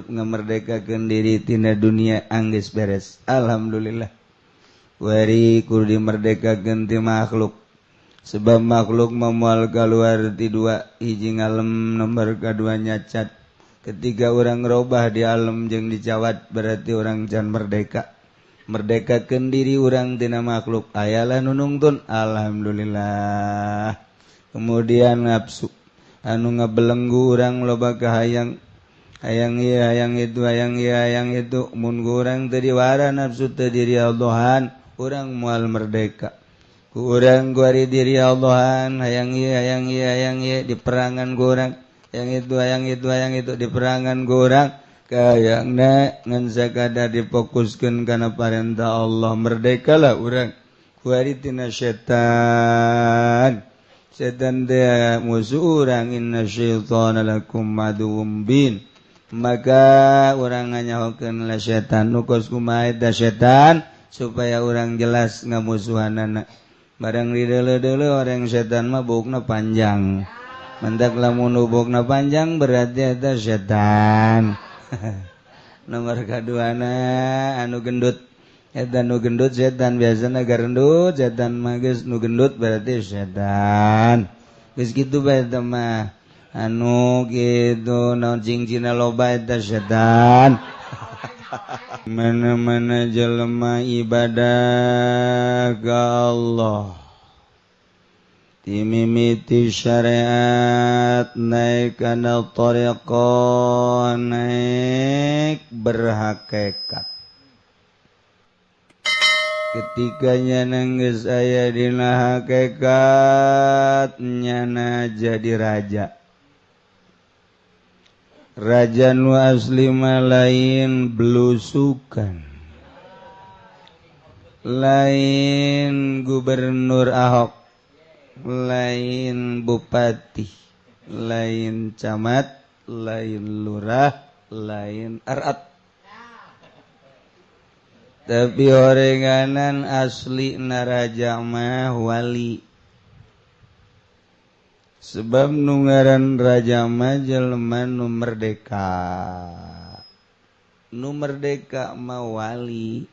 hirup ngamerdekakeun diri tina dunia anggeus beres. Alhamdulillah. Wari kudu dimerdekakeun ti makhluk. Sebab makhluk moal keluar ti dua, hiji ngalem, nomor kadua nyacat. Ketika orang robah di alam jeung dicawat, berarti orang can merdeka. Merdekakeun diri urang tina makhluk, ayalah nu nungtun. Alhamdulillah. Kemudian nafsu anu ngabelenggu urang, loba kahayang, hayang ieu, hayang itu, hayang ieu, hayang itu. Mun urang teu diwara nafsu, teu diriadhohan, urang moal merdeka. Ku urang kuari diriadhohan, hayang ieu, hayang ieu, hayang ieu, diperangan ku urang, hayang itu, hayang itu, hayang itu, diperangan ku urang. Kayangna ngan sakadar difokuskeun kana parentah Allah, merdekalah urang. Kuari tina setan. Setan teh musuh urang, inna syaitana lakum aduwwum mubin. Maka urang nganyahokeun lah setan, nu kos kumaha eta setan supaya urang jelas ngamusuhanana. Barang dideuleu-deuleu, orang setan mah buukna panjang. Mendak lamun buukna panjang berarti eta setan. Nomor kaduana anu gendut. Eta nu gendut setan, biasana garendut setan mah, geus nu gendut berarti setan. Geus kitu bae eta mah. Anu gitu naon, cingcina loba, eta setan. Mana-mana jelema ibadah ka Allah, timimiti syariat naik kana tariqah, naik berhakikat. Ketika nyana geus aya dina hakikat, nyana jadi raja. Raja nu asli mah lain belusukan, lain gubernur Ahok, lain bupati, lain camat, lain lurah, lain arat, tapi orenganan asli naraja mah wali. Sebab nu ngaran raja mah jelema nu merdeka. Nu merdeka mah wali.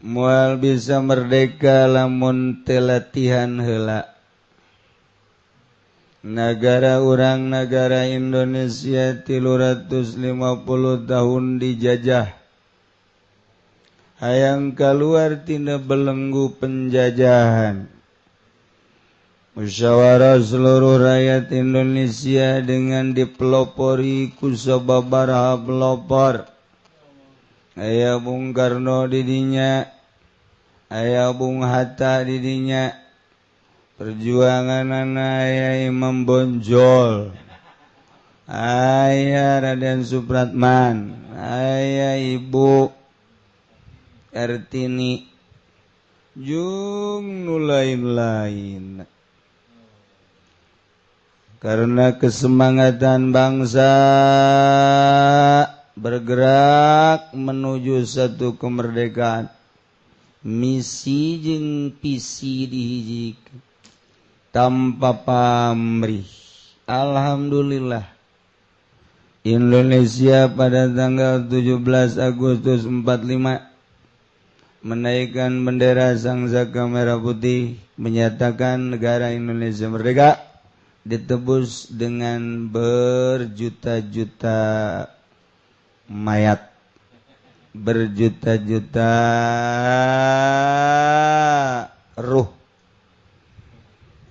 Moal bisa merdeka lamun teu latihan heula. Negara urang, negara Indonesia, 350 tahun dijajah. Hayang keluar tina belenggu penjajahan, musyawarah seluruh rakyat Indonesia dengan dipelopori ku sababaraha pelopor. Aya Bung Karno didinya, aya Bung Hatta didinya, perjuangan aya Imam Bonjol, aya Raden Supratman, aya Ibu Kartini, jeung nu lain-lain. Karena kesemangatan bangsa bergerak menuju satu kemerdekaan, misi jeung visi dihijikeun tanpa pamrih. Alhamdulillah, Indonesia pada tanggal 17 Agustus 45 menaikkan bendera Sang Saka Merah Putih, menyatakan negara Indonesia merdeka, ditebus dengan berjuta-juta mayat, berjuta-juta ruh.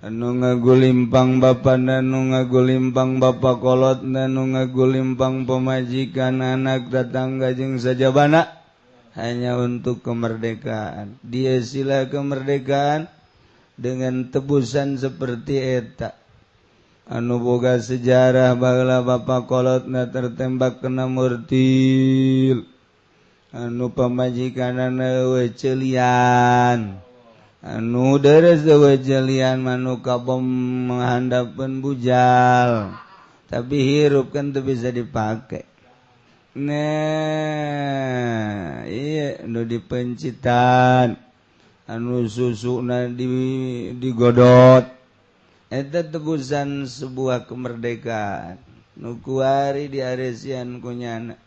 Anu ngagulimpang bapa, nu ngagulimpang bapa kolot, nu ngagulimpang pemajikan, anak, tetangga jeung sajabana, hanya untuk kemerdekaan. Dia sila kemerdekaan dengan tebusan seperti eta. Anu boga sejarah baheula bapa kolotna tertembak kena mortir, anu pamajikanana eueuh celian, anu deres eueuh celian, manu kabom menghandapeun bujal, tapi hirup kan teu bisa dipake. Nah, iya, nu dipencitan, anu susuna di digodot, eta tebusan sebuah kemerdekaan. Nu kuari diaresian ku nyana.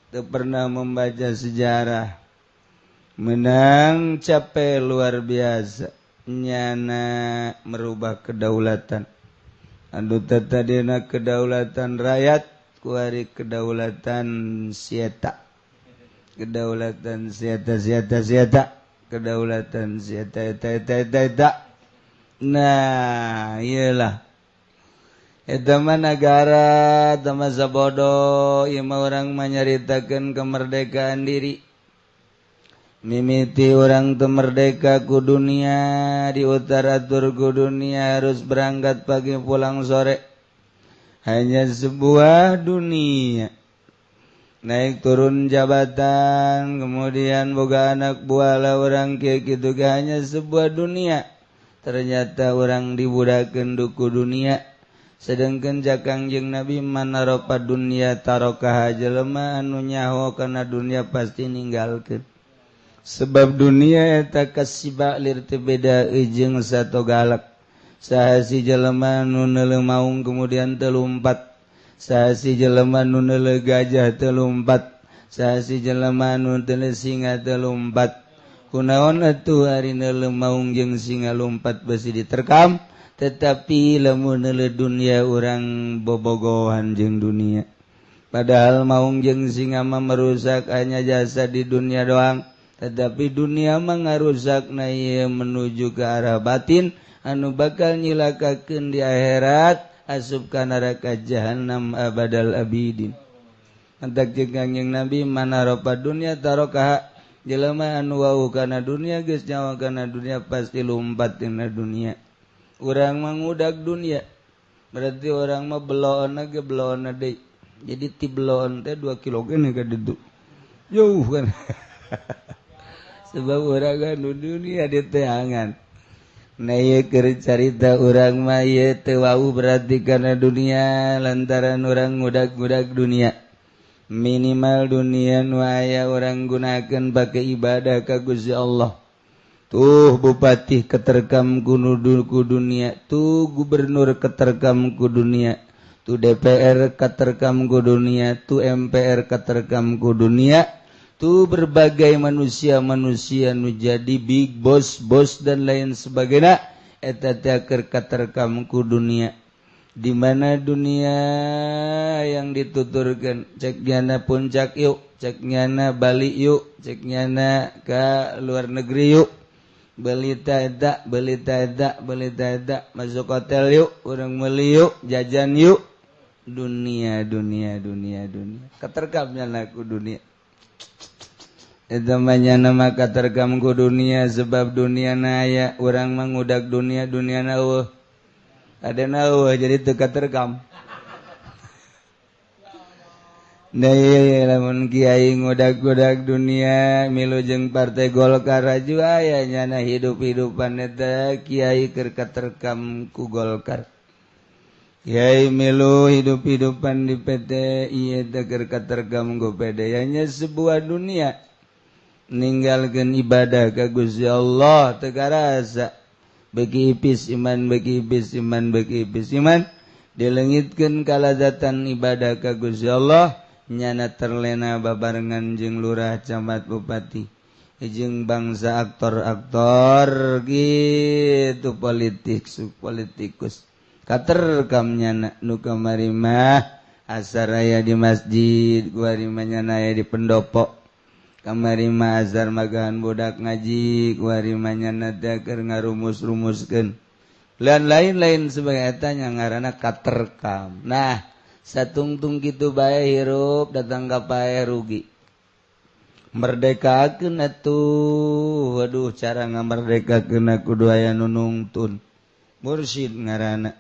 Teu pernah membaca sejarah. Menang capek luar biasa. Nyana merubah kedaulatan. Anu tadina kedaulatan rakyat, kuari kedaulatan sieta. Kedaulatan sieta sieta sieta. Kedaulatan sieta eta eta eta eta. Nah, iyalah. Eta mah nagara teu masa bodoh, ieu mah urang manyaritakeun kemerdekaan diri. Mimiti urang teu merdeka ku dunia, di utara tur ku dunia, harus berangkat pagi pulang sore. Hanya sebuah dunia. Naik turun jabatan, kemudian boga anak buah lah orang kieu kitu ge hanya sebuah dunia. Ternyata orang dibudakeun ku dunia. Sedangkan jakang jeung Nabi manaropa dunia tarokaha, jelema anu nyaho kana dunia pasti ninggalkeun. Sebab dunia eta kasiba lir teu beda jeung sato galak. Saha si jelema nu neuleuh maung kemudian teu lumpat. Saha si jelema nu neuleuh gajah teu lumpat. Saha si jelema nu neuleuh singa teu lumpat. Kunaon atuh ari neuleuh maung jeung singa lumpat besi diterkam, tetapi lamun neuleuh dunia urang bobogohan jeung dunia. Padahal maung jeung singa mah merusak hanya jasa di dunia doang, tetapi dunia mah ngarusakna ieu menuju ke arah batin anu bakal nyilakakeun di akhirat asup ka neraka jahanam abadal abidin. Antak jeung Kangjeng Nabi manaropa dunia tarokaha, jelema anu wau kana dunia geus nyawa kana dunia pasti lumpat dina dunia. Urang mangudak dunia berarti orang mah beloon ge beloon deui. Jadi ti beloon teh 2 kilo ge ka ditu. Jauh kan. Sebab urang anu dunia diteangan. Nah ieu keur carita urang mah ieu teu wau berarti kana dunia lantaran urang ngudak-ngudak dunia. Minimal dunia nu aya urang gunakeun pake ibadah ka Gusti Allah. Tuh bupati keterkam ku dunia, tuh gubernur keterkam ku dunia, tuh DPR keterkam ku dunia, tuh MPR keterkam ku dunia, tuh berbagai manusia-manusia nu jadi big boss, bos dan lain sebagainya, eta teh keur katerkam ku dunia. Di mana dunia yang dituturkan, cek nyana puncak yuk, cek nyana Bali yuk, cek nyana ke luar negeri yuk. Beli tak, beli tak, beli tak, masuk hotel yuk, urang meuli yuk, jajan yuk. Dunia, dunia, dunia, dunia. Keterkamnya ku dunia. Eta mah nama katerkam ku dunia sebab dunia na aya urang mangudak dunia, dunia na eueuh. Ada na eueuh jadi teu katerkam. Nah iya, lamun kiai ngudak-ngudak dunia milu jeung partai Golkar aju aya nyana hidup-hidupan eta kiai keur katerkam ku Golkar. Kiai milu hidup-hidupan di PT ieu teh keur katerkam ku PD. Nya sebuah dunia ninggalkeun ibadah ka Gusti Allah teu karasa. Beki ipis iman, beki ipis iman, beki ipis iman, dilengitkeun kalazatan ibadah ka Gusti Allah. Nyana terlena babarengan jeung lurah, camat, bupati, jeung bangsa aktor-aktor gitu, politik, politikus. Katerkam nyana nu kamari mah asar aya di masjid, kuari mah nyana aya di pendopo. Kamari mah azar magahan budak ngaji, kuari mah nyana teh keur ngarumus-rumuskeun. Lan lain-lain sebagai eta nya ngaranna katerkam. Nah, satungtung kitu bae hirup datang ka pae rugi. Merdekakeun atuh. Waduh, cara ngamerdekakeun kudu aya nu nungtun. Mursyid ngaranna.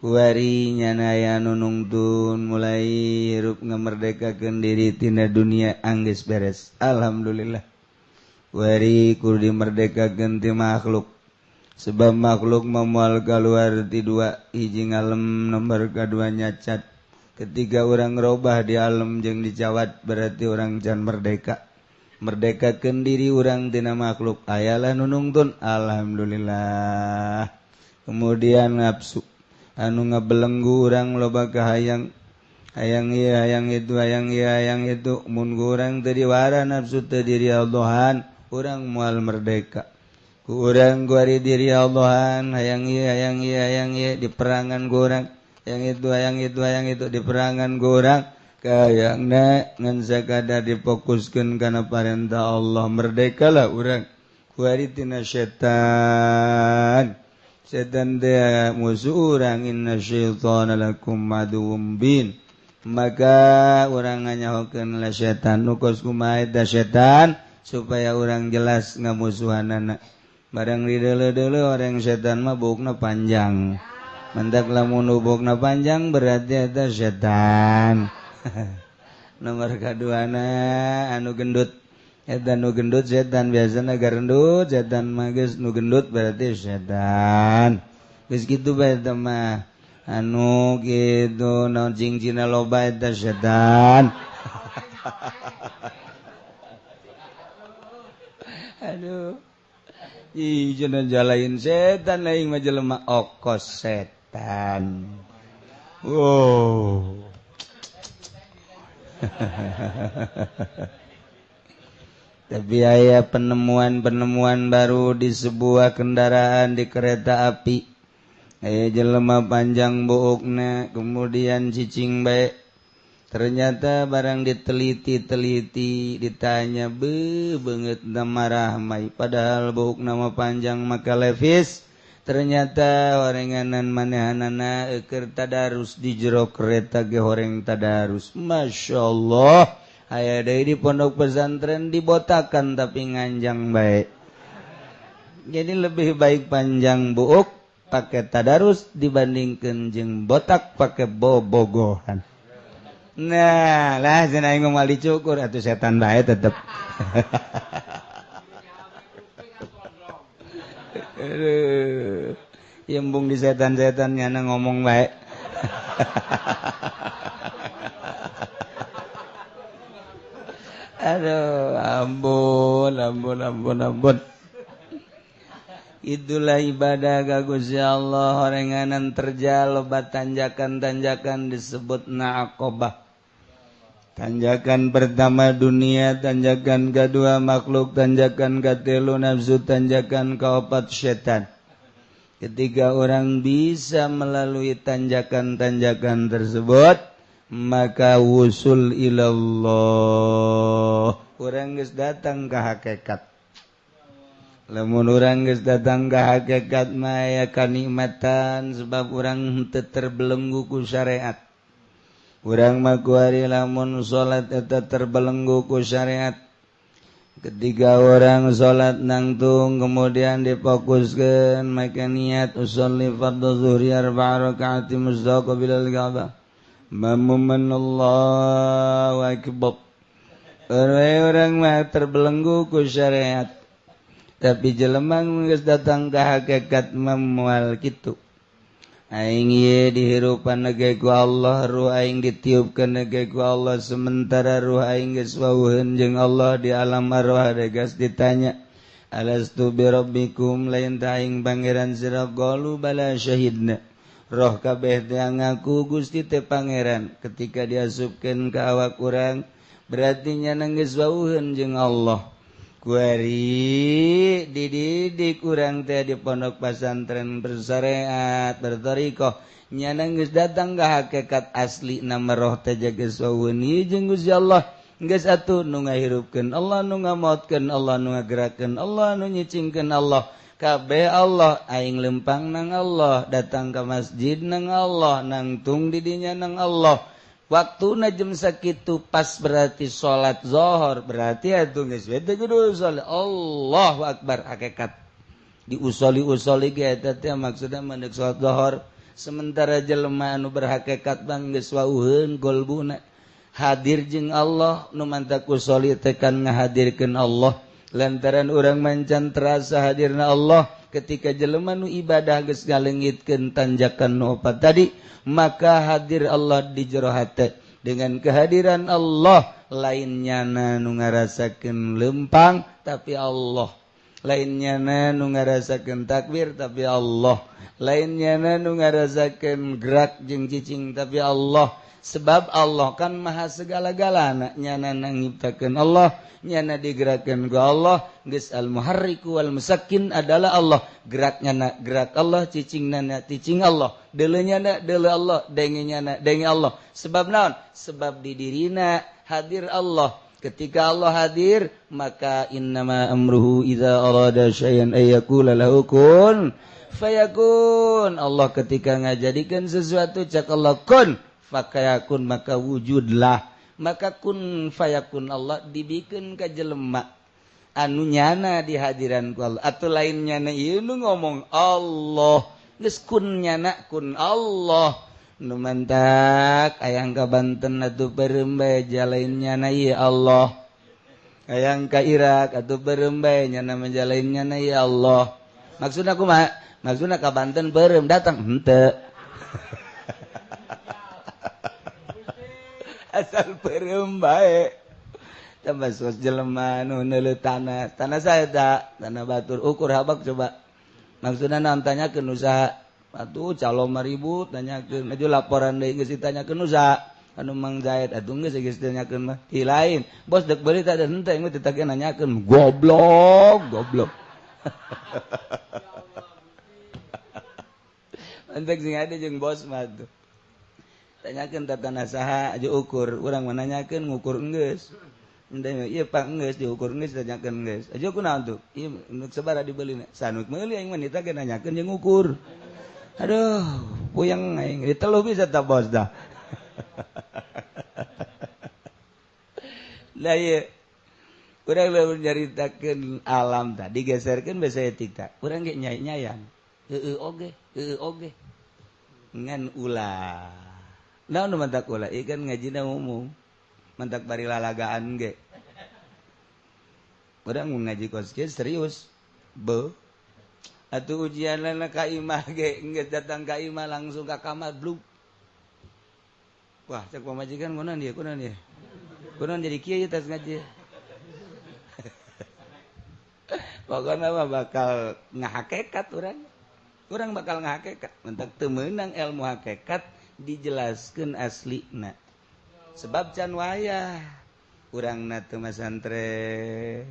Kuari nyana aya nu nungtun mulai hirup ngamerdekakeun diri tina dunia anggeus beres. Alhamdulillah. Kuari kudu dimerdekakeun ti makhluk. Sebab makhluk memual keluar ti dua, hiji ngalem nomor kadua nyacat. Ketiga orang robah di alam jeung dicawat berarti orang can merdeka. Merdekakeun diri urang tina makhluk. Ayalah nu nungtun. Alhamdulillah. Kemudian nafsu. Anu ngabelenggu urang loba kahayang. Hayang ieu hayang itu hayang ieu hayang itu mun urang teu diwara nafsu teu diriadhohan urang moal merdeka. Ku urang kuari diriadhohan hayang ieu hayang ieu hayang ieu diperangan ku urang hayang itu hayang itu hayang itu diperangan ku urang kayangna ngan sakadar difokuskeun kana parentah Allah merdekalah urang kuari tina setan. Setan teh musuh urang inna syaitana lakum aduwwum mubin. Maka urang nganyahokeun lah setan nu kos kumaha eta setan supaya urang jelas ngamusuhanana. Barang dideuleu-deuleu orang setan mah buukna panjang. Mendak lamun buukna panjang berarti eta setan. Nomor kaduana anu gendut. Eta nu gendut setan biasana garendut setan mah geus nu gendut berarti setan. Geus kitu bae eta mah. Anu gitu naon cingcina loba eta setan. Aduh. Ih cenah jalain setan aing mah jelema okos setan. Wow. Tapi aya penemuan-penemuan baru di sebuah kendaraan di kereta api. Aya jelema panjang buukna kemudian cicing bae. Ternyata barang diteliti-teliti ditanya beuh beungeut marah mai padahal buukna mah panjang maka levis. Ternyata horenganan manehanana keur tadarus di jero kereta ge horeng tadarus. Masyaallah. Aya deui di pondok pesantren dibotakan tapi nganjang bae. Jadi lebih baik panjang buuk pakai tadarus dibandingkan jeung botak pakai bobogohan. Nah, lah cenah aing moal dicukur atuh setan bae tetep. Aduh, embung di setan-setan nyana ngomong bae. Aduh, ampun, ampun, ampun, ampun. Itulah ibadah ka Gusti Allah horenganan terjal loba tanjakan-tanjakan disebut naqobah. Tanjakan pertama dunia, tanjakan kedua makhluk, tanjakan katilu nafsu, tanjakan keopat setan. Ketika orang bisa melalui tanjakan-tanjakan tersebut, maka wusul ilallah. Orang geus datang ke hakikat. Lamun urang geus datang ka hakikat mah aya kanikmatan sebab urang henteu terbelenggu ku syariat. Urang mah kuari lamun salat eta terbelenggu ku syariat. Ketika orang salat nangtung kemudian difokuskeun maka niat usolli fardhu zuhri arba'a rakaati mustaqbilal Ka'bah. Mamuman Allahu akbar. Orang mah terbelenggu ku syariat. Tapi jelema geus datang ka hakikat moal kitu. Aing ieu dihirupan ge ku Allah, ruh aing ditiupkeun ge ku Allah, sementara ruh aing geus wawuheun jeung Allah di alam arwah geus ditanya, alastu bi rabbikum lain ta aing pangeran sira qalu bala syahidna. Roh kabeh teh ngaku Gusti teh pangeran. Ketika diasupkeun ka awak urang berarti nya geus wawuheun jeung Allah. Kuari dididik urang teh di pondok pesantren bersyariat berthariqah nyana geus datang ka hakikat asli nama roh teh geus wawuheun jeung Gusti Allah geus atuh nu ngahirupkeun Allah nu ngamaotkeun Allah nu ngagerakeun Allah nu nyicingkeun Allah kabeh Allah aing lempang nang Allah datang ka masjid nang Allah nangtung di dinya nang Allah. Waktu jam sakitu pas berarti salat zuhur berarti atuh geus we teh kudu salat Allahu akbar hakikat diusoli-usoli ge eta teh maksudna mendek salat zuhur sementara jelema anu berhakikat bang geus wauheun golbuna hadir jeung Allah nu mantak usoli teh kan ngahadirkeun Allah lantaran urang mancan terasa hadirna Allah ketika jelema nu ibadah geus ngaleungitkeun tanjakan nu opat tadi maka hadir Allah di jero hate. Dengan kehadiran Allah lain nyana nu ngarasakeun lempang tapi Allah. Lain nyana nu ngarasakeun takbir tapi Allah. Lain nyana nu ngarasakeun gerak jeung cicing tapi Allah. Sebab Allah kan maha segala-galana, nyana nyiptakeun Allah, nyana digerakkeun ku Allah. Geus al-muharriku wal musakkin adalah Allah. Gerak nyana gerak Allah, cicing nana cicing Allah, deuleu nyana deuleu Allah, denge nyana denge Allah. Sebab naon? Sebab di dirina hadir Allah. Ketika Allah hadir, maka innama amruhu idza arada syai'an ay yaqula lahu kun fayakun. Allah ketika ngajadikeun sesuatu cak Allah kun fakayakun, maka wujudlah. Maka kun fayakun Allah dibikeun ka jelema anu nyana di hadiran ku Allah. Atuh lain nyana ieu nu ngomong Allah, geus kun nyana kun Allah. Nu mantak ayang ka Banten atuh beureum bae jalain nyana ieu Allah. Ayang ka Irak atuh beureum bae nyana menjalain nyana ieu Allah. Maksudna kumaha? Maksudna ka Banten beureum datang henteu. Asal beureum bae. Tambah sos jelema nu neuleuh tanah. Tanah saya tak, tanah batur ukur habak coba. Maksudna naon tanyakeun usaha. Atuh calon mah ribut tanyakeun, aju laporan deui geus ditanyakeun usaha. Anu Mang Zaid atuh geus geus ditanyakeun mah. Ti lain, bos deuk beuli teh henteu enggeus ditagih nanyakeun. Goblok, goblok. Mantek sing ade jeung bos mah tuh. Tanyakeun ta tanah saha aju ukur, urang mah nanyakeun ngukur enggeus. Henteu ieu pak enggeus diukur geus tanyakeun geus. Aju kunaon tuh? Ieu nu sabaraha dibeulina? Sanuk meuli aing mah ditagih nanyakeun jeung ngukur. Aduh, puyeng aing diteluh bisa ta bos dah. Lah ieu urang lamun nyaritakeun alam tadi geserkeun basa etik ta. Urang ge nyai-nyayan. Heueuh oge, heueuh oge. Ngan ulah. Naon nu mantak ulah? Ieu kan ngajina umum. Mantak bari lalagaan ge. Urang mun ngaji kos kieu serius. Be. Atuh ujianna ka imah ge geus datang ka imah langsung ka kamar bluk. Wah, cek pamajikan kunaon dia, kunaon dia. Kunaon jadi kieu ieu tas ngaji. Pokona mah bakal ngahakekat urang. Urang bakal ngahakekat. Mentak teu meunang ilmu hakikat dijelaskeun aslina. Sebab can wayah urangna teu masantren.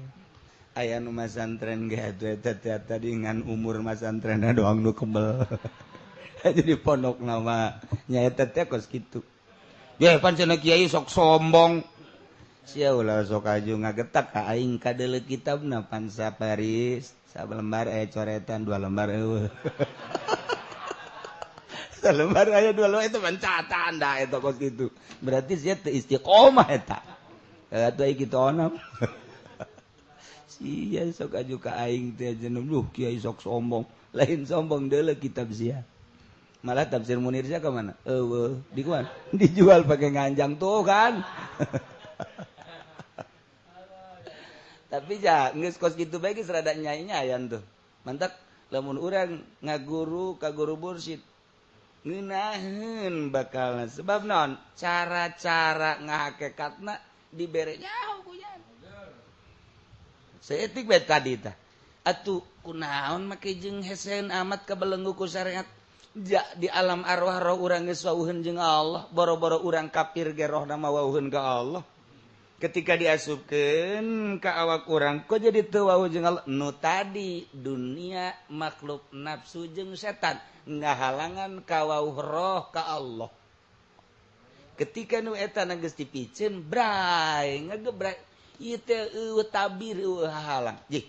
Aya nu masantren ge atuh eta teh tadi ngan umur masantrenna doang nu kebel. Jadi pondok nama nya eta teh kos kitu. Ye pan cenah kiai sok sombong. Sia ulah sok aju ngagetak ka aing kadeuleu kitabna pan saparis salembar aya coretan dua lembar eueuh. Salembar aya dua lembar itu pencatatan da eta kos kitu. Berarti sia teu istiqomah eta. Atuh ai kitu onam. Iya sok aju ka aing teh jeneng duh kiai sok sombong. Lain sombong deuleu kitab sia. Malah tafsir Munir sia ka mana? Eueuh, di kuan? Dijual pakai nganjang tuh kan. Tapi ja geus kos kitu bae geus rada nyai-nyayan tuh. Mantak lamun urang ngaguru ka guru mursyid ngeunaheun bakalna sebab naon? Cara-cara ngahakekatna dibere nyaho ku nya. Saeutik bae tadi tah. Atuh kunaon make jeung hesen amat kabelenggu ku syariat. Ja di alam arwah roh urang geus wauheun jeung Allah, boro-boro urang kafir ge rohna mah wauheun ka Allah. Ketika diasupkeun ka awak urang kok jadi teu wau jeung Allah? Nu tadi dunia makhluk nafsu jeung setan ngahalangan ka wauh roh ka Allah. Ketika nu eta geus dipiceun bray ngagebray ieu teh eueuh tabir eueuh halang. Jih,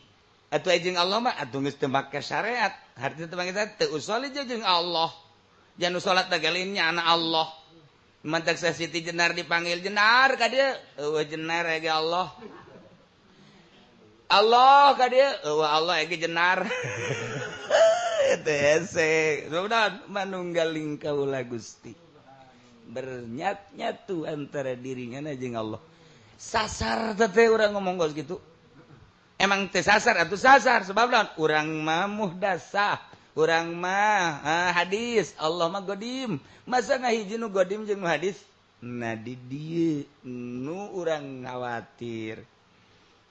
atuh jeung Allah mah atuh geus teu make syariat. Hartina teu make syariat teu usoli jeung Allah. Jangan salat teh lain nya Allah. Mantak Siti Jenar dipanggil Jenar ka dieu, eueuh Jenar ge Allah. Allah ka dieu, eueuh Allah ge Jenar. Eta hese. Sudah manunggaling kaula Gusti. Bernyat-nyatu antara dirinya jeung Allah. Sasar teh urang ngomong kos gitu. Emang teh sasar atuh sasar sebab naon? Urang mah muhdasah, urang mah hadis, Allah mah godim. Masa ngahiji nu godim jeung nu hadis? Nah di dieu nu urang khawatir.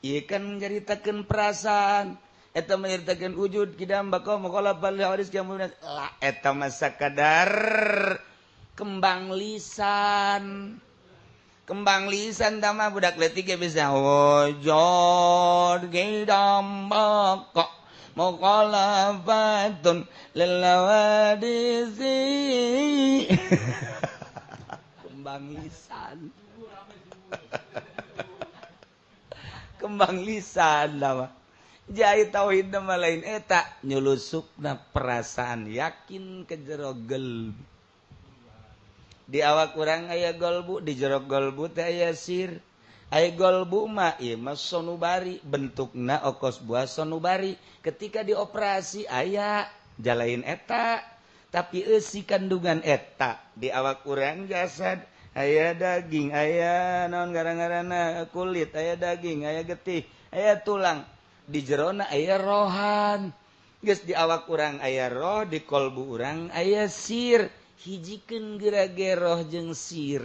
Ieu kan nyaritakeun perasaan. Eta menyertakan wujud kidam bako mukhalafan li hawadis qiyam lah eta mah sakadar kembang lisan. Kembang lisan tama budak leutik ge bisa wujud kidam bako mukhalafatun lil hawadisi. Kembang lisan. Kembang lisan tama. Jai tauhid nama lain eta nyelusupna perasaan yakin ke jero gelbu. Di awak urang aya golbu, di jero golbu teh aya sir. Aya golbu mah ieu mah sonubari, bentukna okos buah sonubari. Ketika dioperasi aya jalain eta, tapi eusi kandungan eta di awak urang jasad aya daging, aya naon gara-garana kulit, aya daging, aya getih, aya tulang. Di jerona aya rohan. Geus di awak urang aya roh, di kolbu urang aya sir. Hijikeun geura-ge roh jeung sir.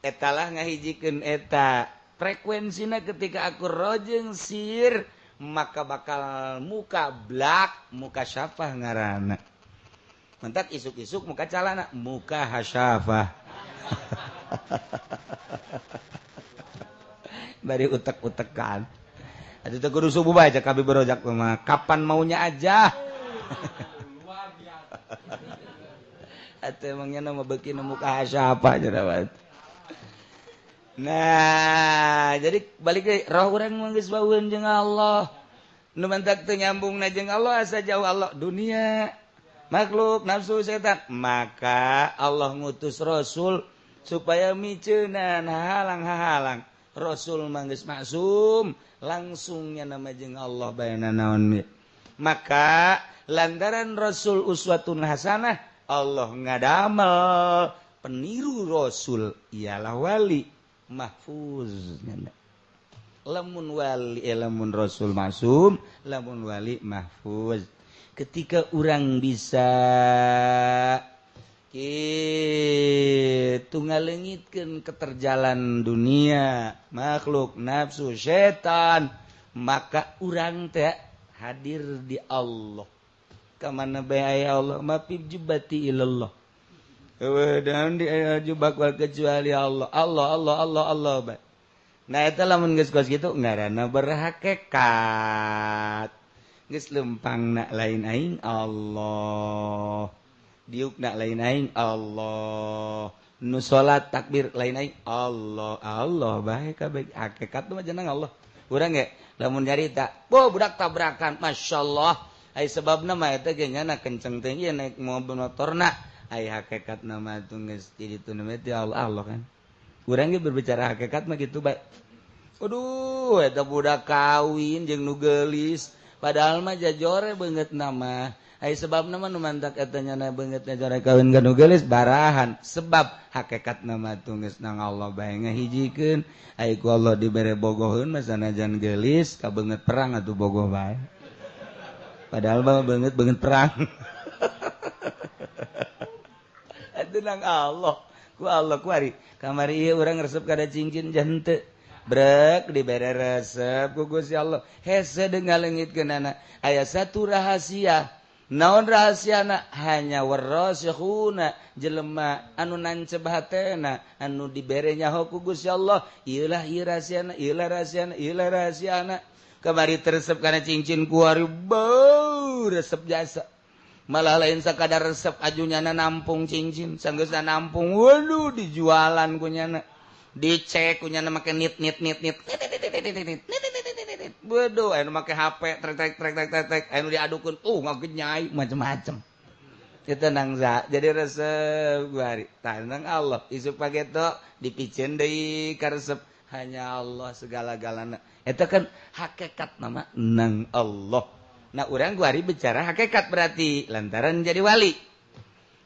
Etalah ngahijikeun eta. Frekuensina ketika aku roh jeung sir, maka bakal muka blak, muka syafah ngaranna. Mentak isuk-isuk muka calana, muka hasyafah. Bari utek-utekan. Atuh teh kudu subuh bae cek abi berojak mah. Kapan maunya aja. Atuh emangnya nama beuki nu muka siapa cenah. Nah, jadi balik deui roh urang mah geus baueun jeung Allah. Nu mantak teu nyambungna jeung Allah asa jauh Allah dunia, makhluk, nafsu, setan. Maka Allah ngutus rasul supaya miceunan halang-halang. Rasul mah geus maksum, langsungnya nama jeung Allah bayana naon. Maka lantaran Rasul uswatun hasanah, Allah ngadamel peniru Rasul ialah wali mahfuz. Lamun wali lamun Rasul maksum, lamun wali mahfuz. Ketika urang bisa kitu ngalengitkeun keterjalan dunia, makhluk, nafsu, setan, maka urang teh hadir di Allah. Ka mana bae aya Allah, ma fi jubati ilallah. Eueuh daun di aya jubak wal kecuali Allah. Allah Allah Allah Allah bae. Nah eta lamun geus kos kitu ngaranna berhakikat. Geus lempangna lain aing Allah. Diuk nak lain aing Allah, nu salat takbir lain aing Allah, Allah bae kabeh hakikat mah jeneng Allah. Urang ge lamun nyarita, bo budak tabrakan, masyaallah. Ai sebabna mah eta ge nyana kenceng teh ieu naik mobil motorna, ai hakikatna mah teu geus di ditu nu teh Allah Allah kan. Urang ge berbicara hakikat mah kitu bae. Aduh, eta budak kawin jeung nu geulis, padahal mah jajore beungeut mah. Ai sebabna mah nu mantak eta nyana beungeutna jare kawin ka nu geulis barahan, sebab hakikatna mah geus nang Allah bae ngahijikeun. Ai ku Allah dibere bogoheun mah sanajan geulis ka beungeut perang atuh bogoh bae. Padahal mah beungeut perang. Atuh nang Allah, ku Allah ku ari kamari ieu urang resep kada cincin jante. Brek dibere resep ku Gusti Allah. Hese deung ngalengitkeunana. Aya satu rahasia. Naon rahasiana hanya warasikhuna jelema anu nancep hatena anu dibere nyaho ku Gusti Allah, ieulah ieu rahasiana, ieulah rahasiana, ieulah rahasiana. Kamari teresep kana cincin kuari beuh resep jasa. Malah lain sakadar resep ajunyana nampung cincin, sanggeusna nampung waduh dijualan ku nyana. Dicek ku nyana make nit nit nit nit. Bodoh, anu make HP trek trek trek trek trek trek, anu diadukeun, ngagenyai macem-macem. Eta nang za, jadi resep guari. Tah nang Allah, isuk pageto dipiceun deui ka resep hanya Allah segala-galana. Eta kan hakikat nama nang Allah. Nah urang guari bicara hakikat berarti lantaran jadi wali.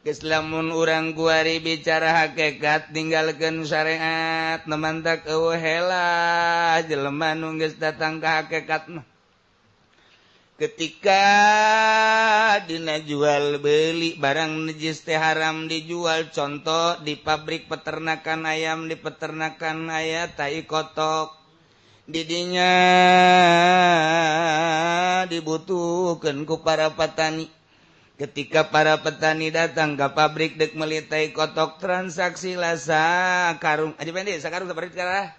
Geus lamun urang kuari bicara hakikat ninggalkeun syariat nemantak eueuh hela jelema nu geus datang ka hakikat mah. Ketika dina jual beli barang najis teh haram dijual, contoh di pabrik peternakan ayam, di peternakan aya tai kotok. Didinya dibutuhkan ku para petani. Ketika para petani datang ke pabrik dek meuli tai kotok, transaksi lah sakarung. Aja pendek sakarung seperti sekarang.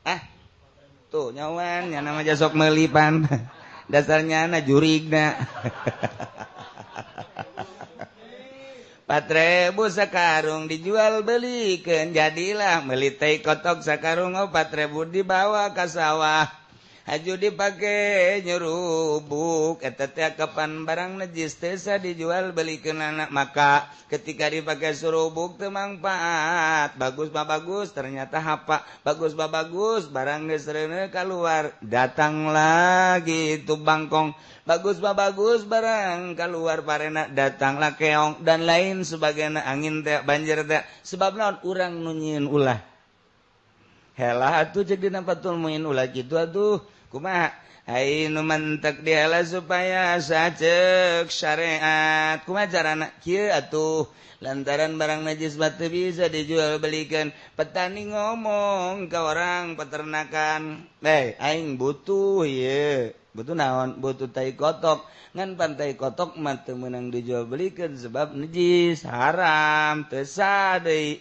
Ah. Tuh nyawan nya nama jasok meuli pan. Dasarnya na jurigna. 4.000 sakarung dijual belikan, jadilah meuli tai kotok sakarung 4.000 dibawa ke sawah. Haju dipake nyerubuk eta teh kapan barang najis teh dijual belikan anak, maka ketika dipakai surubuk teu mangfaat. Bagus mah bagus, ternyata hapa. Bagus mah bagus, barang geus reuneuh keluar, datang lagi itu bangkong. Bagus mah bagus, barang keluar parena, datanglah keong dan lain sebagainya, angin teh banjir teh. Sebab naon urang nu nyieun ulah. Helah atuh ceuk dina Fathul Muin ulah kitu atuh. Kumaha? Ai nu mentek dihelah supaya saceuk syariat. Kumaha carana? Kieu atuh. Lantaran barang najis mah teu bisa dijual belikan. Petani ngomong ke orang peternakan, "Eh, aing butuh ieu." Butuh naon? Butuh tai kotok. Ngan pantai kotok mah teu meunang dijual belikan sebab najis, haram, teu sah deui.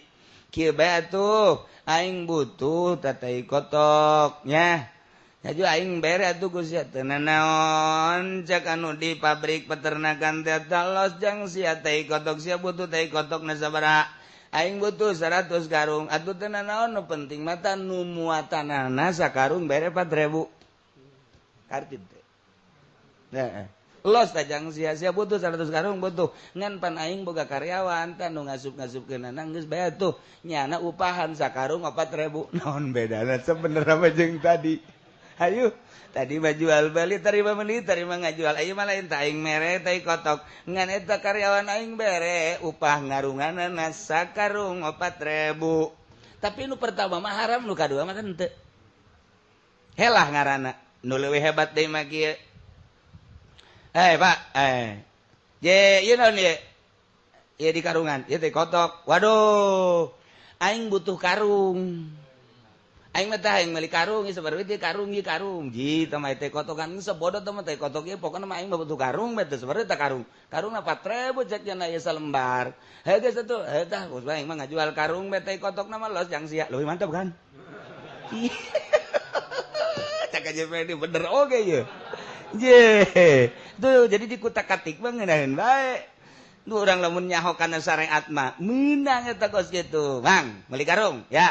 Kieu bae atuh, aing butuh tai kotok nya. Haju aing bere atuh ku sia teu nanaon cek anu di pabrik peternakan teh los jang sia tai kotok, sia butuh tai kotok na sabaraha? Aing butuh 100 karung. Atuh teu nanaon, nu penting mah nu muatanana sakarung bere 4.000. Kartip teh. Heeh. Los tajang sia-sia butuh 100 karung butuh. Ngan pan aing boga karyawan tah nu ngasup-ngasupkeunana geus bae tuh. Nyana upahan sakarung 4.000. Naon bedana sebenarnya mah jeung tadi. Hayu, tadi mah jual beli terima beli terima ngajual. Ayo mah lain tah aing mere tai kotok. Ngan eta karyawan aing bere upah ngarunganana sakarung 4.000. Tapi nu pertama mah haram, nu kadua mah henteu. Helah ngaranna. Nu leuwih hebat deui mah kieu. Pak, ye, ieu naon ye? Ieu di karungan, ieu teh kotok. Waduh, aing butuh karung. Aing mah tah aing meuli karung, ieu sabaraha duit karung ieu karung. Ji, tah mah teh kotokan sebodoh tah mah teh kotok ieu pokona mah aing mah butuh karung bae teh sabaraha tah karung. Karungna 4.000 cek nya ieu salembar. Heuh geus atuh, heuh tah geus aing mah ngajual karung bae teh kotokna mah los jang sia. Leuwih mantap kan? Cak aja bener oge ieu. Je, tuh jadi dikutak-katik mah ngeunaheun bae. Nu urang lamun nyaho kana syariat mah meunang eta kos kitu. Bang, meuli karung ya.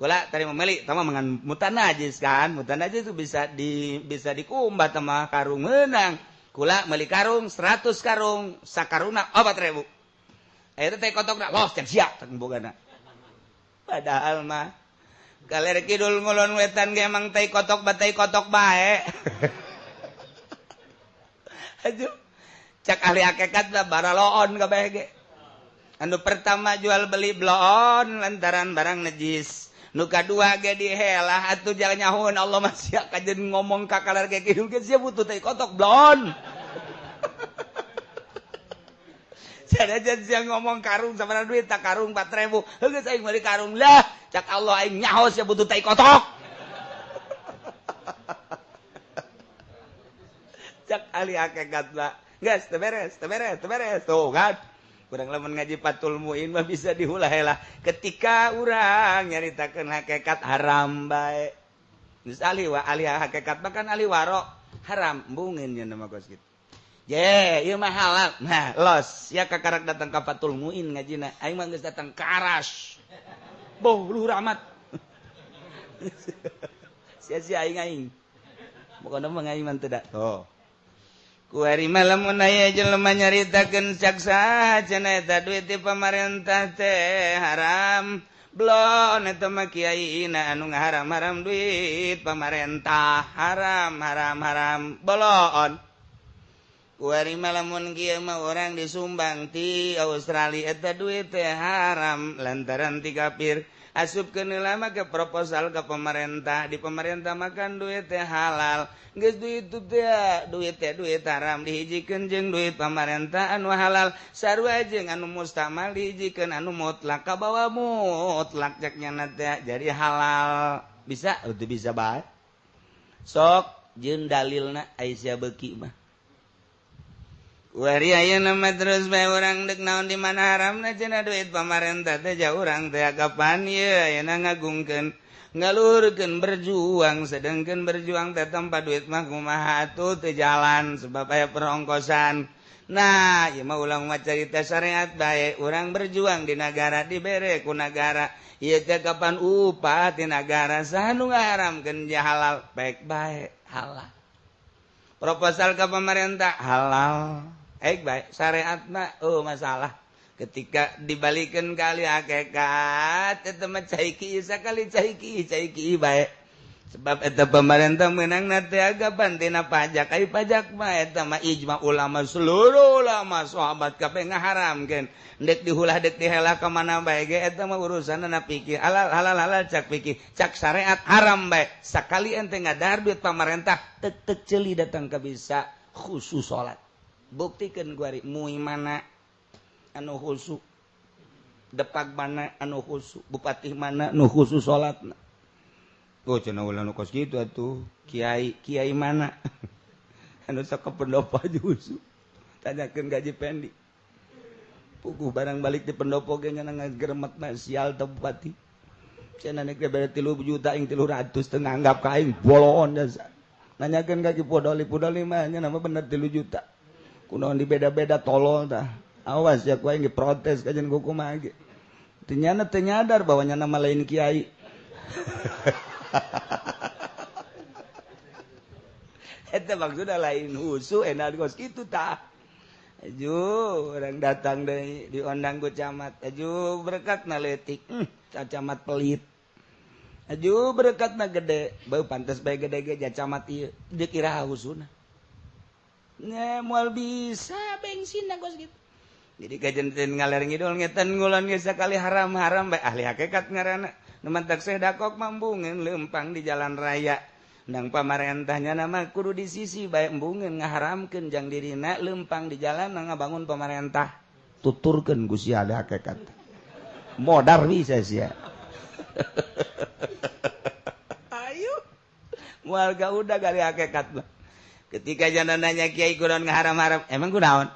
Kula tadi mau meuli, tah mah mangan mutan najis kan. Mutan najis itu bisa dikumbah tah mah karung meunang. Kula meuli karung 100 karung, sakarungna 4.000. Eta teh kotokna los can sia teh bogana. Padahal mah kaler kidul ngulon wetan ge emang tai kotok batai kotok bae. Aduh, cak ahli hakikat lah baraloon kabeh ge. Anu pertama jual beli bloon lantaran barang najis. Nu kadua ge dihelah atuh jalan nyahoeun Allah mah sia kajeun ngomong ka kaler ge kidul ge sia butuh tai kotok bloon. Sanajan sia ngomong karung sabaraha duit tak karung 4.000. Heuh geus aing meuli karung lah, cak Allah aing nyaho sia butuh tai kotok. Cak ahli hakikat lah. Geus teu beres, teu beres, teu beres. Tuh kan. Kurang lamun ngaji Fathul Muin mah bisa dihulah-helah. Ketika urang nyaritakeun hakikat haram bae. Geus ahli wa ahli hakikat bahkan ahli waro haram embungeun nya mah kos kitu. Je, ieu mah halal. Nah, los ya kakarak datang ka Fathul Muin ngajina. Aing mah geus datang ka Aras. Boh luhur amat. Sia-sia aing aing. Pokona mah aing mah teu da. Tuh. Kuari malam aya jelema nyaritakeun cak saha cenah eta duit ti pamarentah teh haram. Blon eta mah kiaina anu ngaharam-haram duit pamarentah haram haram haram bolon. Kuari malamun kieu mah urang disumbang ti Australia eta duit teh haram lantaran ti kafir. Asupkeun lama ke proposal ke pemerintah, di pemerintah makan duit teh halal. Geus duit teh duit teh duit haram dihijikeun jeung duit pemerintah anu halal. Sarua jeung anu mustamal dihijikeun anu mutlak kabawa mutlak cek nyana teh jadi halal. Bisa teu bisa bae. Sok jeung dalilna ai sia beuki mah. Wari ayeuna mah terus bae urang deuk naon di mana haramna cenah duit pamarentah teh jauh urang teh kapan ieu ayeuna ngagungkeun ngaluhurkeun berjuang, sedangkan berjuang teh tanpa duit mah kumaha atuh teu jalan sebab aya perongkosan. Nah, ieu mah ulang mah carita syariat bae, urang berjuang di nagara dibere ku nagara. Ieu teh kapan upah ti nagara, saha nu ngaharamkeun halal baik bae halal. Proposal ke pemerintah halal. Baik bae syariat mah oh masalah. Ketika dibalikan kali hakikat eta mah cai kieu sakali cai kieu cai kieu bae. Sebab eta pemerintah menang na teh agapan tina pajak, ai pajak mah eta mah ijma ulama seluruh ulama sahabat kabeh ngaharamkeun. Dek dihulah dek dihelah ka mana bae ge eta mah urusanna pikir halal halal halal cak pikir cak syariat haram bae. Sakali ente ngadahar duit pamarentah tek-tek ceuli datang ka bisa khusus salat. Buktikeun kuari mui mana anu khusus, depak mana anu khusus, bupati mana nu khusus salatna. Oh cenah ulah nu kos kitu atuh, kiai kiai mana anu sok ka pendopo aja khusus. Tanyakeun gaji pendi. Puguh barang balik di pendopo ge nya ngageremet sial teh bupati. Cenah nek bere 3 juta aing 300 teu nganggap ka aing boloon jasa. Nanyakeun ka Ki Podoli, Podoli mah nya nama bener 3 juta. Kunaon dibeda-beda tolol tah. Awas ya ku aing diprotes kajian ku kumaha ge. Teu nyana teu nyadar bahwa nya nama lain kiai. Eta maksudna lain husu enak kos kitu tah. Aju orang datang deui diondang ku camat. Aju berkatna leutik. Camat pelit. Aju berkatna gede, beuh pantes bae gede ge camat ieu. Deuk iraha husuna. Nya moal bisa bensin kos kitu. Jadi kajian ngaler ngidul ngetan ngulon ge sakali haram-haram bae ahli hakikat ngaranna. Nu mantak sedakok mambungeun leumpang di jalan raya. Nang pamarentahnya nama kudu di sisi bae embungeun ngaharamkeun jang dirina leumpang di jalan ngabangun pamarentah. Tuturkeun ku sia ahli hakikat. Modar bisa sia. Ayo. Moal ga udah gali hakikat mah. Ketika jana nanya kiai kunaon ngaharam-haram, emang kunaon?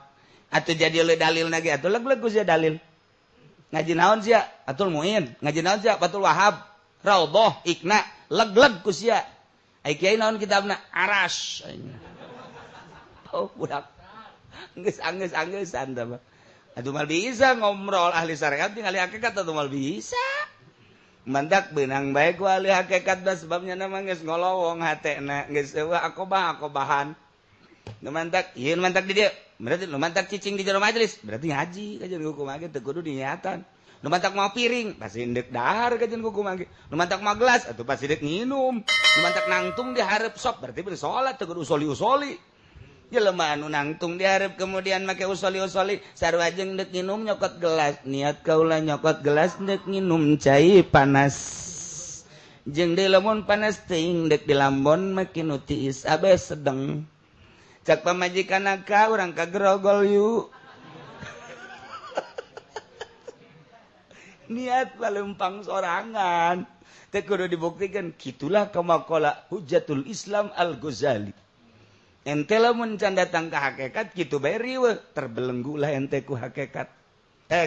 Atuh jadi le dalil lagi, atuh leg-leg ku sia dalil. Ngaji naon sia? Atul Muin, ngaji naon sia? Fathul Wahab, Raudhah, Ikna, leg-leg ku sia. Ai kiai naon kitabna? Aras. Oh, budak. Geus anggeus-anggesan tah mah. Atuh mal bisa ngobrol ahli syariat jeung ahli hakikat atuh mal bisa. Mandak beunang bae ku ahli hakikat bah sebabnya nama geus ngolowong hatena, geus eueuh akobah-akobahan. Nu mantak, ieu nu mantak di dieu. Berarti nu mantak cicing di jero majelis, berarti ngaji kajian hukum ge teu kudu diniatan. Nu mantak mau piring, pasti endek dahar kajian hukum ge. Nu mantak mau gelas, atuh pasti dek nginum. Nu mantak nangtung di hareup sok, berarti bersolat teu kudu usoli-usoli. Jelema anu nangtung di hareup kemudian make usoli-usoli, sarua jeung dek nginum nyokot gelas. Niat kaula nyokot gelas dek nginum cai panas. Jeung deui lamun panas teuing dek dilambon make nu tiis abe sedeng. Cak pamajikan ka urang ka grogol yuk. Niat balempang sorangan. Teu kudu dibuktikan kitulah kamakola Hujatul Islam Al-Ghazali. Ente lamun can datang ka hakikat kitu bae riweuh, terbelenggu lah ente ku hakikat.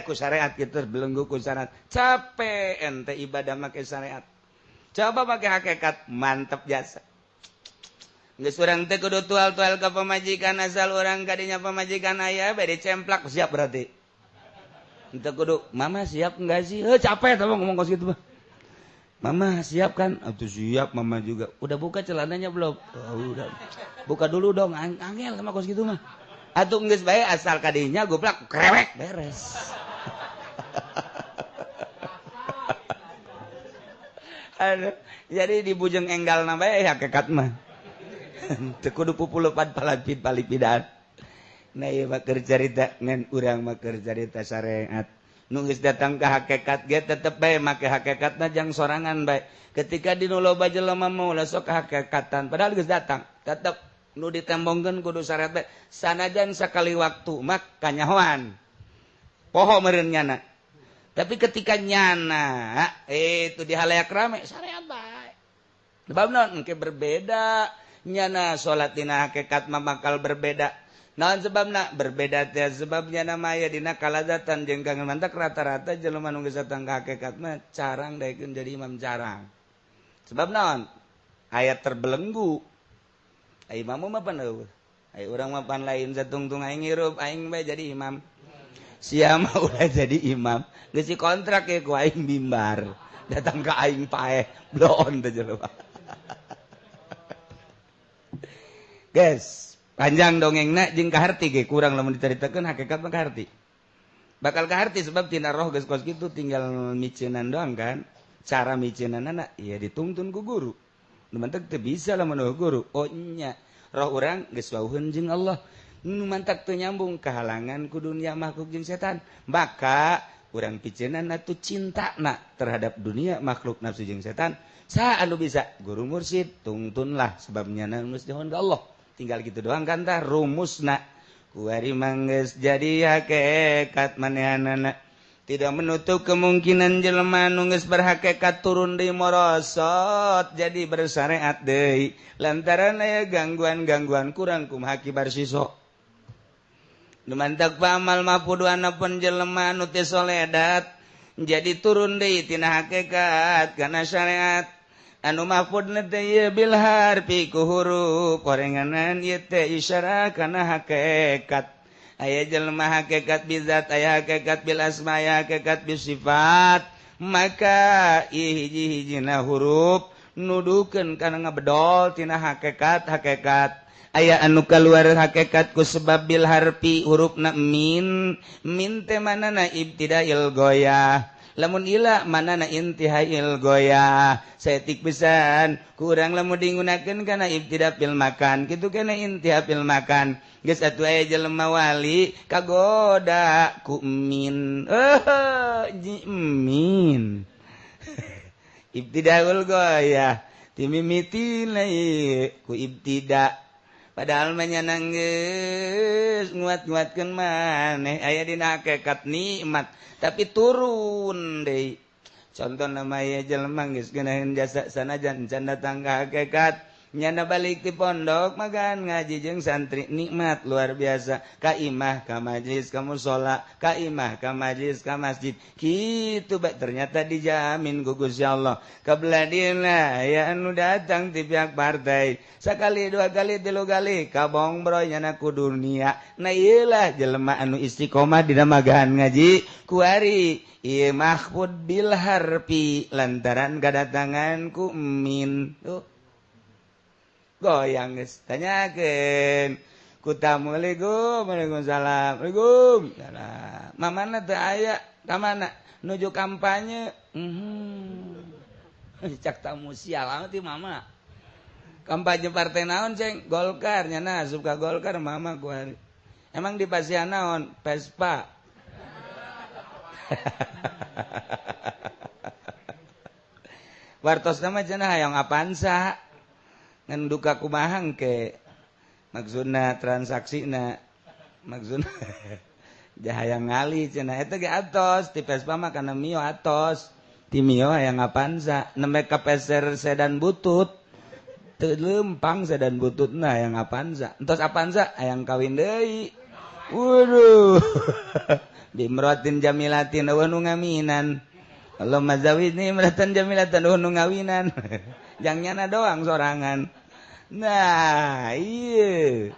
Ku syariat kitu terbelenggu ku syariat. Capek ente ibadah make syariat. Coba make hakikat mantep jasa. Geus urang teh kudu tual-tual ka pamajikan asal urang kadinya pamajikan aya bae dicemplak siap berarti. Henteu kudu mama siap enggak sih? Heuh capek tah ngomong kos kitu mah. Mama siap kan? Atuh siap mama juga. Udah buka celananya belum? Oh, udah. Buka dulu dong, angel sama kos kitu mah. Atuh geus bae asal kadinya goblak krewek beres. Aduh, jadi di bujeng enggalna bae hakikat mah. Teu kudu pupulupan palapid palipidan. Nah ieu mah keur carita ngan urang mah keur carita syariat. Nu geus datang ka hakikat ge tetep bae make hakikatna jang sorangan bae. Ketika di nu loba jelema mah ulah sok hakikatan padahal geus datang, tetep nu ditembongkeun kudu syariat bae. Sanajan sakali waktu mah kanyahoan. Poho meureun nyana. Tapi ketika nyana itu di halayak rame syariat bae. Sebab naon engke berbeda nyana salat dina hakikat mah bakal berbeda. Naon sebabna berbeda teh sebabnya nama aya dina kalazatan jeung kangen mantak rata-rata jelema nu geus datang ka hakikat mah carang daekeun jadi imam carang. Sebab naon? Aya terbelenggu. Ai imam mah pan eueuh. Ai urang mah pan lain satungtung aing ngirup aing bae jadi imam. Sia mah ulah jadi imam. Geus kontrak ye ku aing mimbar. Datang ka aing paeh bloon teh jelema. Guys, panjang dongengna jeung kaharti ge kurang lamun dicaritakeun hakikat mah kaharti. Bakal kaharti sebab tina roh geus kos kitu tinggal miceunan doang kan. Cara miceunanna ya dituntun ku guru. Nu mantak teu bisa lamun guru. Oh nya, roh urang geus wauheun jeung Allah. Nu mantak teu nyambung kahalangan ku dunia makhluk jeung setan. Maka urang piceunanna tuh cintana terhadap dunia makhluk nafsu jeung setan. Saha anu bisa? Guru mursyid tungtunlah sebabnya geus dihon ka Allah. Tinggal gitu doang kan tah rumusna. Kuari manggeus jadi hakikat manehanana. Tidak menutup kemungkinan jelema nu geus berhakikat turun deui morosot jadi bersyariat deui. Lantaran aya gangguan-gangguan kurang kumaha kibar siso. Nu mantak pamal mapuduana pun jelema nu teu soledat jadi turun deui tina hakikat kana syariat. Anu mahfudna teh ieu bil harfi ku huruf korenganan ieu teh isyarah kana hakikat. Aya jelema hakikat bizat, aya hakikat bil asma, aya hakikat bis sifat. Maka hiji-hijina huruf nuduhkeun kana ngabedol tina hakikat hakikat. Aya anu kaluar hakikat ku sebab bil harfi hurufna min, min teh manana ibtidail goyah. Lamun ila manana intihail goyah. Saeutik pisan kurang lamun digunakeun kana ibtida fil makan kitu kana intiha fil makan. Geus atuh aya jelema wali kagoda ku min. Min. Ibtidaul goyah timimiti ku ibtida. Padahal mah nya geus nguat-nguatkeun maneh aya dina hakikat nikmat tapi turun deui. Contoh nama aya jelema geus geunaheun jasa sanajan can datang ka hakikat nyana balik ti pondok magan ngaji jeung santri nikmat luar biasa ka imah ka majlis ka musala ka imah ka majlis ka masjid kitu bae ternyata dijamin ku Gusti Allah. Kabeladina aya anu datang ti pihak partai sakali dua kali tilu kali kabongbroy nyana ku dunia. Nah ieu lah jelema anu istiqomah dina magahan ngaji kuari ieu mahfud bil harfi lantaran kadatangan ku min. Tuh goyang geus tanyakeun ku tamu, "Assalamualaikum." "Waalaikumsalam." "Waalaikumsalam." Mamana teu aya ka mana? Nuju kampanye. Cak tamu sial amat ieu mama. Kampanye partai naon, Ceng? Golkar nyana asup ka Golkar mama ku hari. Emang di pasian naon? Vespa. Wartosna mah cenah hayang Avanza. Ngan duka kumaha engke maksudna transaksina maksudna jahayang ngali cenah eta ge atos ti Vespa mah kana Mio atos ti Mio hayang Avanza nembe ka peser sedan butut teu lempang sedan bututna hayang Avanza entos Avanza hayang kawin deui. Waduh. Bimratin jamilatin wa nu ngaminan. Allahumma zawidni imratan jamilatan wa nu ngawinan. Jang nyana doang sorangan. Nah, iya.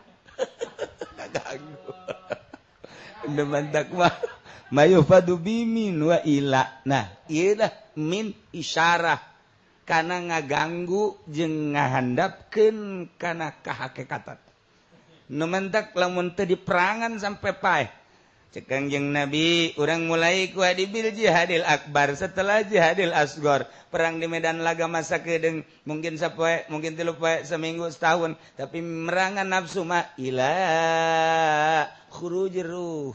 Kaganggu. Demantak mah mayufadu bimin wa ila. Nah, ieu lah min isyarah kana ngaganggu jeung ngahandapkeun kana kahakikatan. Nu mantak lamun teu diperangan sampai paeh. Cek Kangjeng Nabi, urang mulai ku bil jihadil akbar setelah jihadil asgor. Perang di medan laga masa kedeung mungkin sapoe, mungkin 3 poe, seminggu, setahun, tapi merangan nafsu mah ila khurujir ruh.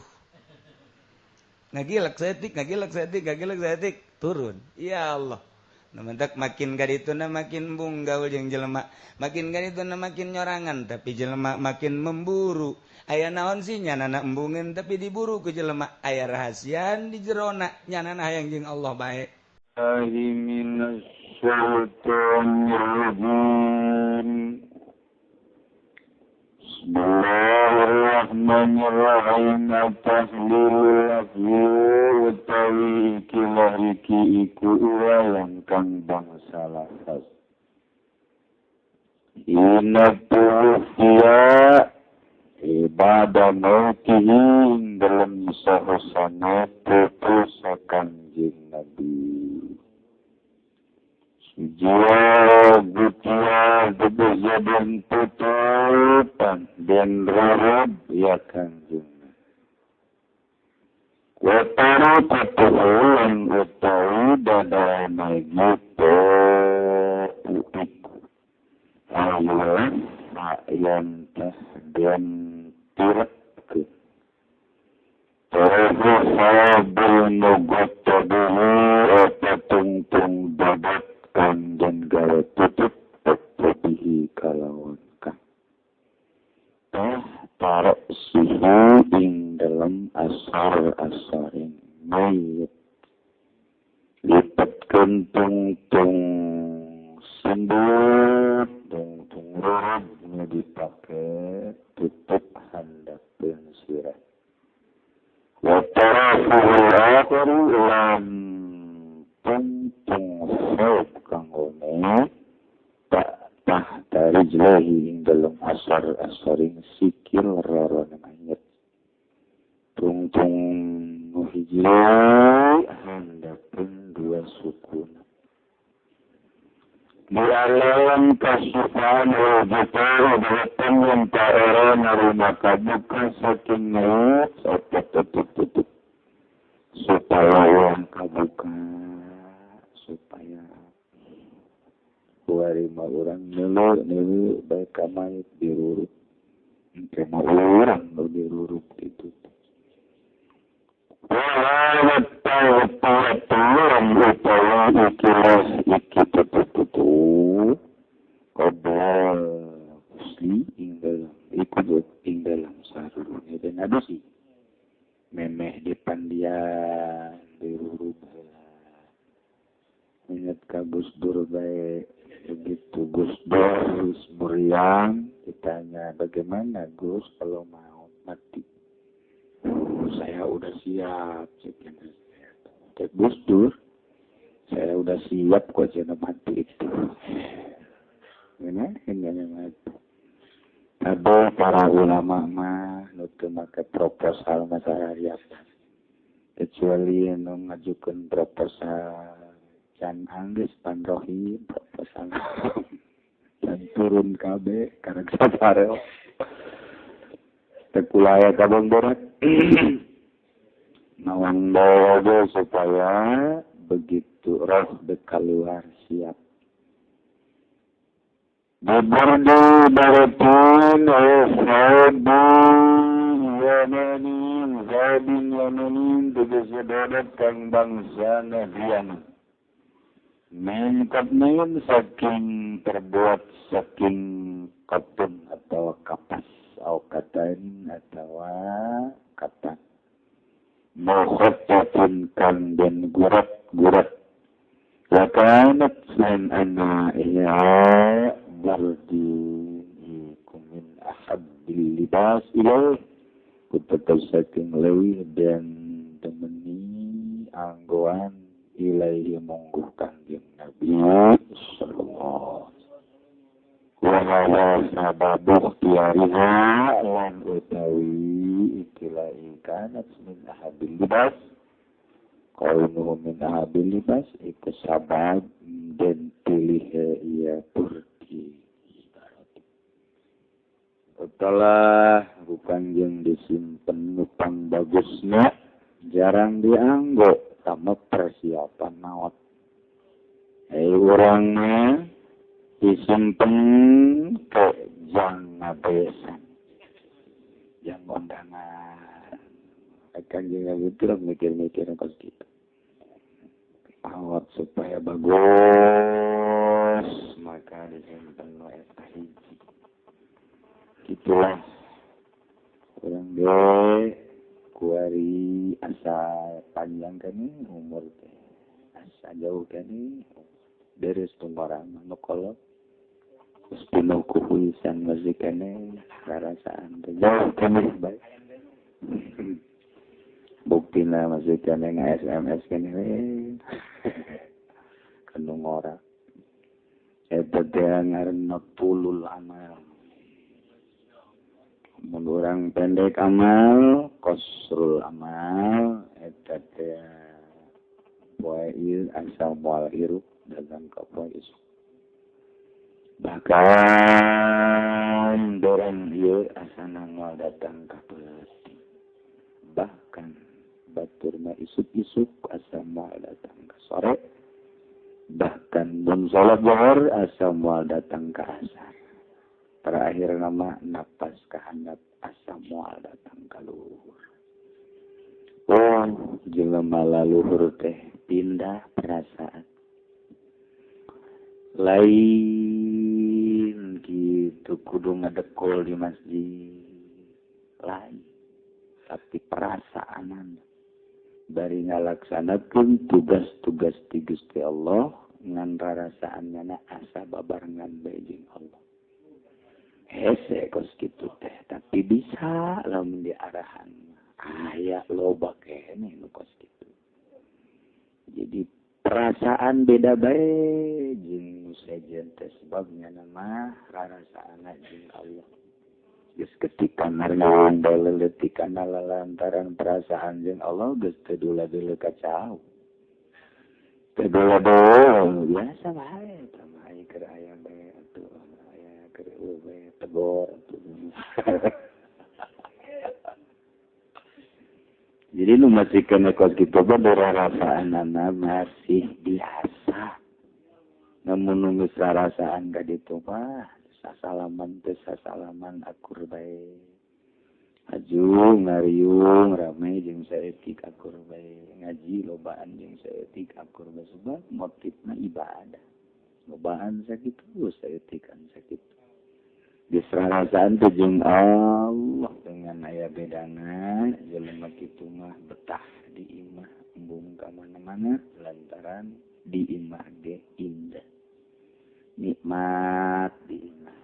Ngagilek saeutik, ngagilek saeutik, ngagilek saeutik, turun. Ya Allah. Nu mantak makin kadituna makin bunggaul jeung jelema, makin kadituna makin nyorangan, tapi jelema makin memburu. Aya naon sih nyanana embungeun tapi diburu ku jelema, aya rahasian di jerona nyanana hayang jeung Allah bae. Minasyaitonirrajim. Bismillahirrahmanirrahim. Tahlilul lafzi utawi ikilah iki iku uraian kang bangsa lafaz. Inna tuwfiya ibadah mautihi ing dalem sahosane putus Kanjeng Nabi. Jiwa butia bebeja dan tutupan dan rarab ya Kanjeng. Wataru tatuhulan utawi dadana gitu iku. Ayulan yang teh dan tiretkeun. Terehu sabul nugut tabuhu eta tungtung dadat dan gawe tutup bihi kalawan kang teh tarok sihu ing dalam asar-asaring mayit lipatkeun tungtung sembut tungtung rurub nu dipake tutup handapeun sirah wa tarafuhul akhiru lan tungtung saub kanggone tak tahta rijlahi ing dalem asar-asaring sikil rarana mayit tungtung nu hiji handapeun dua sukuna di alam kasifan wajibara datang yang ta'era narima kabuka saking mayit tutup supaya yang kabuka supaya warima orang nelu baik mayit diruruk engke mah urang nu diruruk ditutup ing dalam sarurune dan adusi memeh di pandian diruruk heula ingat ka Gus Dur bae. Begitu Gus Dur muriang ditanya bagaimana Gus kalau mau mati, oh, saya udah siap. Gus Dur, saya udah siap kok jangan mati itu. Ini mati. Tapi para ulama mah nu teu make proposal masalah riasan. Kecuali nu ngajukeun proposal can anggeus panrohim proposal dan turun KB karek sapareo. Teu kulaya kabang borat. Nawang bodo supaya begitu roh dek keluar siap. Beberdu baratun sabu yamanin zabin yamanin tegese dadat kang bangsa Nabiana. Min katnain saking terbuat saking katun atau kapas atau katain atau katan. Mukhattatun kan dan gurat-gurat. Wa kanat san anna iya bardi iku min ahabbil libas ilaih kutetep saking leuwih dan temeni anggoan ilaihi mungguh Kanjeng Nabi sallallahu wa sababu ikhtiyariha lan utawi ikilah kanat min ahabbil libas kaunuhu min ahabbil libas iku sabab den pilih ia purdi. Setelah bukan yang disimpen nupang bagusnya jarang dianggo sama persiapan maut. Orangnya disimpen ke jang ngabesan, jang undangan. Akan juga gitu mikir-mikir pas gitu. Awat supaya bagus maka disimpen eta hiji. Gitulah orang deh kuari asa panjang kan umur teh asa jauh jauh kene beres tunggoran nu kolot geus pinuh ku huisan masih kene rarasaan teh jauh kene bae. Buktina masih kene nga-SMS kene we. Kanu ngora. Eta teh ngaranna tulul amal. Mun urang pendek amal, kosrul amal eta teh poe ieu asa moal hirup dagang ka poe isuk. Bahkan dorong ieu asana moal datang ka peuting. Bahkan batur mah isuk-isuk asa moal datang ka sore. Bahkan mun salat zuhur asa moal datang ka asar. Terakhir nama napas kahandap asa moal datang ka luhur. Oh, jelema laluhur teh pindah perasaan. Lain gitu kudu ngadekol di masjid. Lain, tapi perasaanan bari ngalaksanakeun tugas-tugas ti Gusti Allah ngan rarasaanna asa babarengan bae jeung Allah. Hese kos kitu teh, tapi bisa lamun diarahan. Aya loba keneh nu kos kitu. Jadi perasaan beda bae jeung nu sejen teh sebabnya mah rarasaanna jeung Allah. Geus ketika narngan leleutikana lantaran perasaan jeung Allah geus teu dula-dula kacau. Teu dula-dula biasa bae tah mah aya keur aya bae atuh aya keur eueuh bae tegor atuh. Jadi nu masih kena kos kitu mah rarasaanana masih biasa. Namun nu geus rarasaan ka ditu mah sasalaman teh sasalaman akur bae. Aju ngariung rame jeung saeutik akur bae. Ngaji lobaan jeung saeutik akur bae sebab motifna ibadah. Lobaan sakitu saeutikan sakitu. Geus rarasaan teh jeung Allah dengan aya bedana jelema kitu mah betah di imah embung ka mana-mana lantaran di imah ge indah. Nikmat di imah.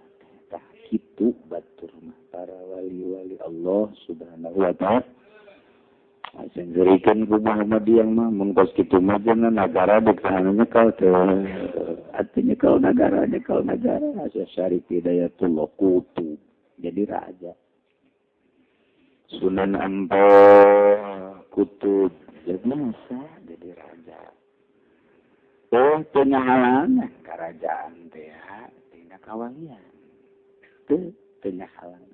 Tah kitu batur mah para wali-wali Allah Subhanahu wa ta'ala. Senggerikeun ku Muhammadiyah mah mun kos kitu mah jangan nagara dikahanna nyekel teh. Artinya kalau nagara nyekel nagara asa Syarif Hidayatullah kutub jadi raja. Sunan Ampel kutub jadi masa jadi raja. Oh teu nyahalangan kerajaan teh tina kawalian. Teu nyahalangan.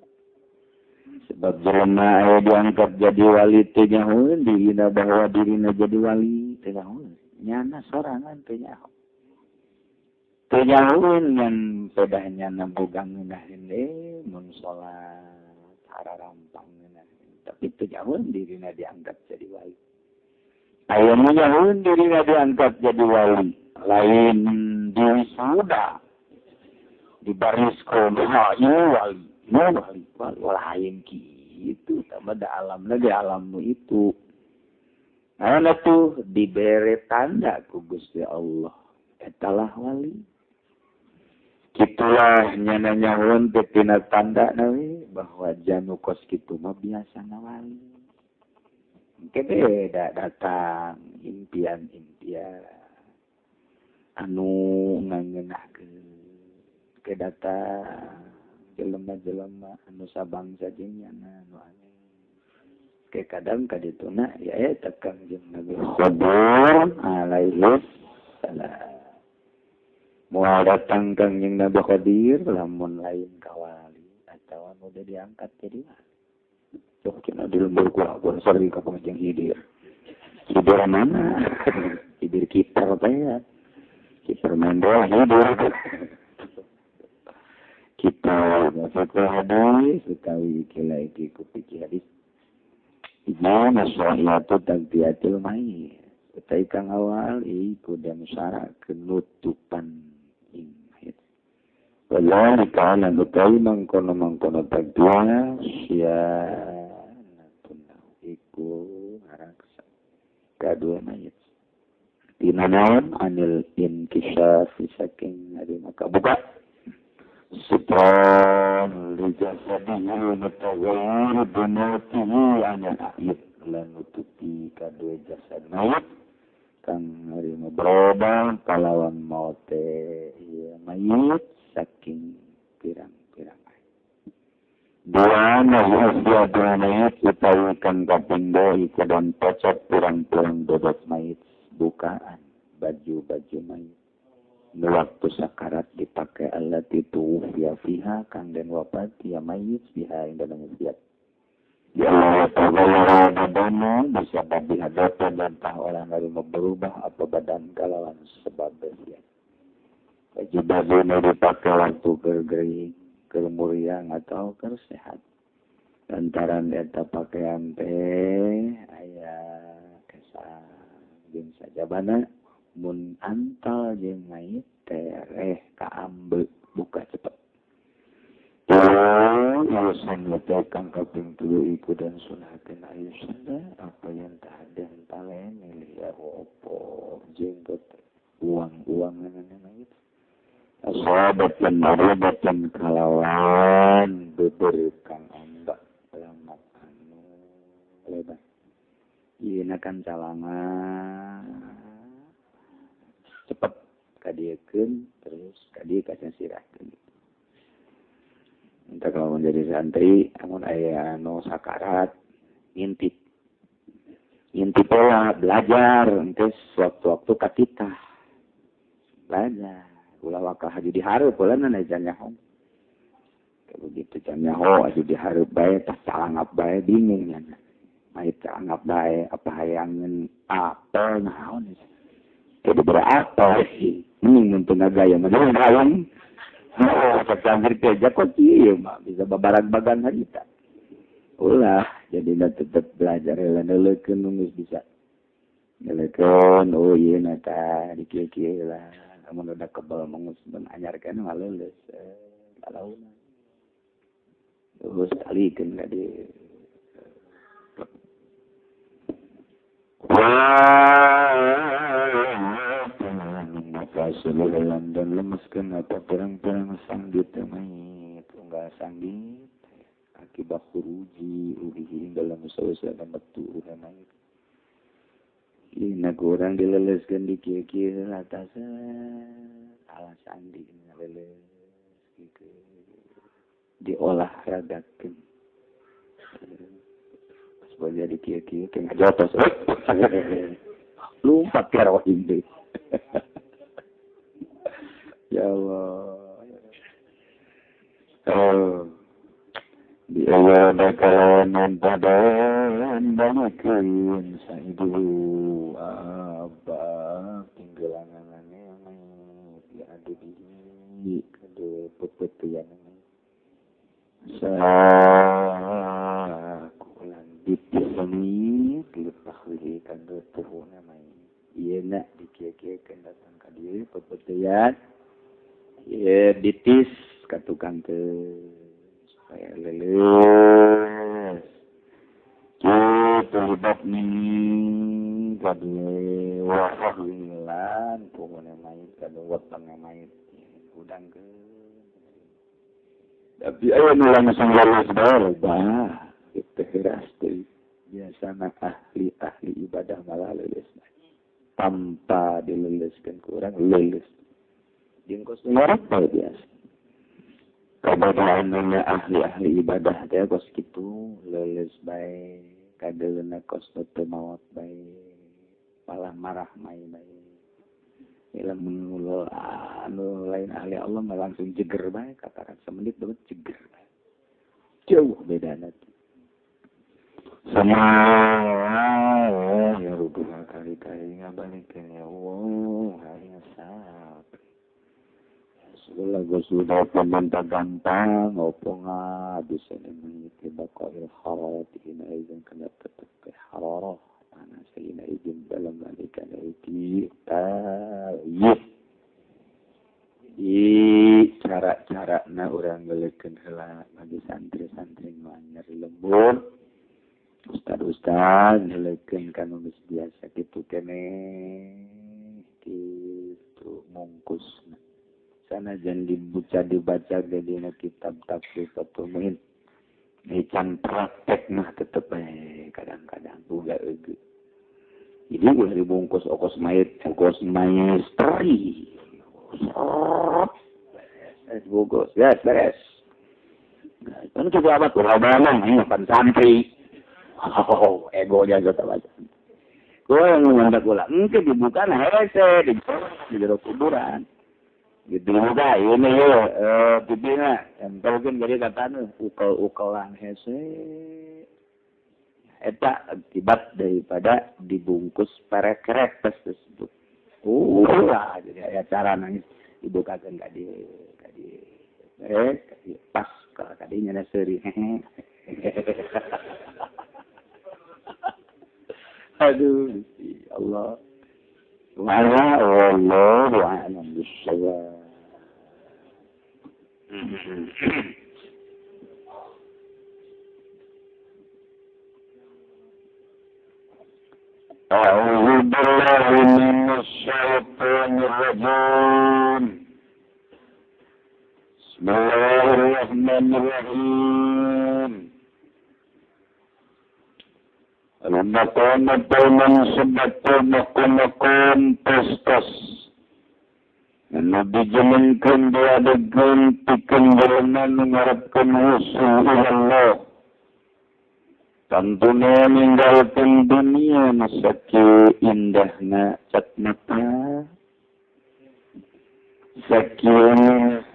Sebab jelema aya diangkat jadi wali teu nyahoeun dirina bahwa dirina jadi wali teu nyahoeun. Nyana sorangan teu nyaho. Teu nyahoeun ngan pedah nyana boga ngeunaheun mun salat hararampang ngeunaheun. Tapi teu nyahoeun dirina diangkat jadi wali. Aya nu nyahoeun dirina diangkat jadi wali, lain diwisuda. Di baris kumaha ieu wali. Wali, wali, lain gitu, tambah da alamna ge alam nu itu. Nah tuh dibere tanda ku Gusti Allah. Etalah wali. Kitulah nyana nyahoeun teh tina tanda we bahwa janu kos kitu mah biasana wali. Engke beda datang impian-impian anu ngangeunahkeun. Engke datang jelema-jelema anu sabangsa jeung nyana anu aneh. Ke kadang ka dituna ya eta Kangjeng Nabi Khidir alaihi salam. Moal datang Kangjeng Nabi Khidir lamun lain ka wali atawa nu udah diangkat jadi wali. Cok cenah di lembur ku sering ka Kangjeng Khidir. Khidir mana? Khidir kiper teh ya. Kiper main bola Khidir. Kita masuk hadis utawi kila iki ku pikir hadis. Inna nasyaitu tagdiatil mai. Utai kang awal iku dan syarat kenutupan ing mayit. Wala kana utawi mangkono-mangkono tagdia sia iku haraksa kadua mayit. Tina naon anil inkisaf saking ari maka buka sitron li jasadihi mutaghayyir binatihi anil a'yub lan nutupi kadue jasad mayit kang ari berubah kalawan maute ieu mayit saking pirang-pirang. Dua nahi dua mayit utawi kang kapindho iku dan pocot pirang-pirang bebas mayit bukaan baju-baju mayit. Nu waktu sakarat dipakai allati tuwfiya fiha kang den wafat ya mayit biha ing dalem wasiat. Ya Allah ta'ala badanu bisa babi hadapan dan tah orang ari berubah apa badan kalawan sebab wasiat. Baju-baju nu dipakai waktu gergering, keur muriang atau keur sehat. Lantaran eta pakaian teh aya kesan jeung sajabana mun antal jeung mayit tereh kaambe buka cepet. Urusan kang kaping telu iku dan sunahakeun ayusna apa yang tahaden talen milih opo jenggot uang-uangan mayit. Asabatan marubatan kalawan beber kang amba lamat anu lebar. Ieu kan calangan cepet kadiekeun terus kadieu kasasirahkeun. Entah kalau menjadi santri amun aya anu sakarat ngintip. Ngintip pola belajar engke sewaktu-waktu katitah. Belajar ulah wakah haju dihareup ulah na can nyaho. Begitu can nyaho haju dihareup bae tah calangap bae bingung nya. Mayit calangap bae apa hayangeun apel naon teu dibere apel mending mun teu ngagaya mah hayang. Oh, santri teh kok ieu mah bisa babarag-bagan harita. Ulah jadi tetep belajar heula neuleukeun nu geus bisa. Neuleukeun oh ieu na tah di kieu-kieu lah. Amun udah kebal mengus anyarkeun mah leuleus lalauna. Terus alikeun ka dieu. Kasululan dan lemeskeun apa pirang-pirang sanggit mayit unggal sanggit akibat khuruji ubihi dalam usaha metu urang mayit. Ina kurang dileleskeun di kieu-kieu atasan ala sandi ngaleles kieu diolahragakeun. Pas baja di kieu-kieu teh ngajotos. Lumpat ka rohim deui. Ya Allah. Oh. Di Allah bakalan badan balikeun saidu abba tinggalanganane mayit diadu di kade pepetian sakulan ditisani dilebahwi kanggo tuhuna mayit ieu na dikieu-kieukeun datang ka dieu pepetian ieu ditis ka tukang teh supaya leuleus. Kitu libabni kade wahwilan punguna mayit kade weteng mayit hudangkeun. Tapi aya nu langsung leuleus bae bah kitu heras teh. Biasana ahli-ahli ibadah malah leuleus tanpa dileleskeun ku urang leuleus. Jeung kos ngorok bae biasa. Kabadaanna ahli-ahli ibadah teh kos kitu leuleus bae kadeulna kos teu maot bae malah marah mai bae. Lamun anu lain ahli Allah mah langsung jeger bae katakan semenit dapat jeger bae. Jauh bedana teh. Sama ya rubuh kali-kali ngabalikeun ya Allah hayang sap. Segala sudah pemantah gantang opo ngabis ini baqail hararati ina izin kena tetap ke hararah panas ina izin dalam nalika iki tayyib. Jadi cara-cara na urang ngeulekeun heula bagi santri-santri nu anyar lembur ustad-ustad ngeulekeun ka nu geus biasa kitu keneh dibungkus. Sanajan dibuca dibaca ge dina kitab tafsir Fathul Muin. Can praktek mah tetep kadang-kadang uga eugeut. Jadi ulah dibungkus okos mayit, okos maestri. Beres, bungkus, beres, beres. Kan cukup amat ulah banang, ini pan santri. Oh, egonya tetep aja. Gua yang ngandak ulah, engke dibuka nah hese di jero kuburan. Gitu juga ini yo pipina entolkeun jadi katana ukel-ukelan hese eta akibat daripada dibungkus perekrek tersebut. Lah jadi aya cara nangis dibukakeun ka dieu ka dieu pas ka dieu nya seuri. Aduh Allah. Wallahu a'lam bissawab. A'udzu billahi minasy syaithanir rajim. Bismillahirrahmanirrahim. Al-maqamatul mansubatul maqamakum tastas. Anu dijelenkeun diadegeun pikeun jelema nu ngarepkeun wusul ilallah. Tantuna ninggalkeun dunia nu sakieu indahna cat mata. Sakieu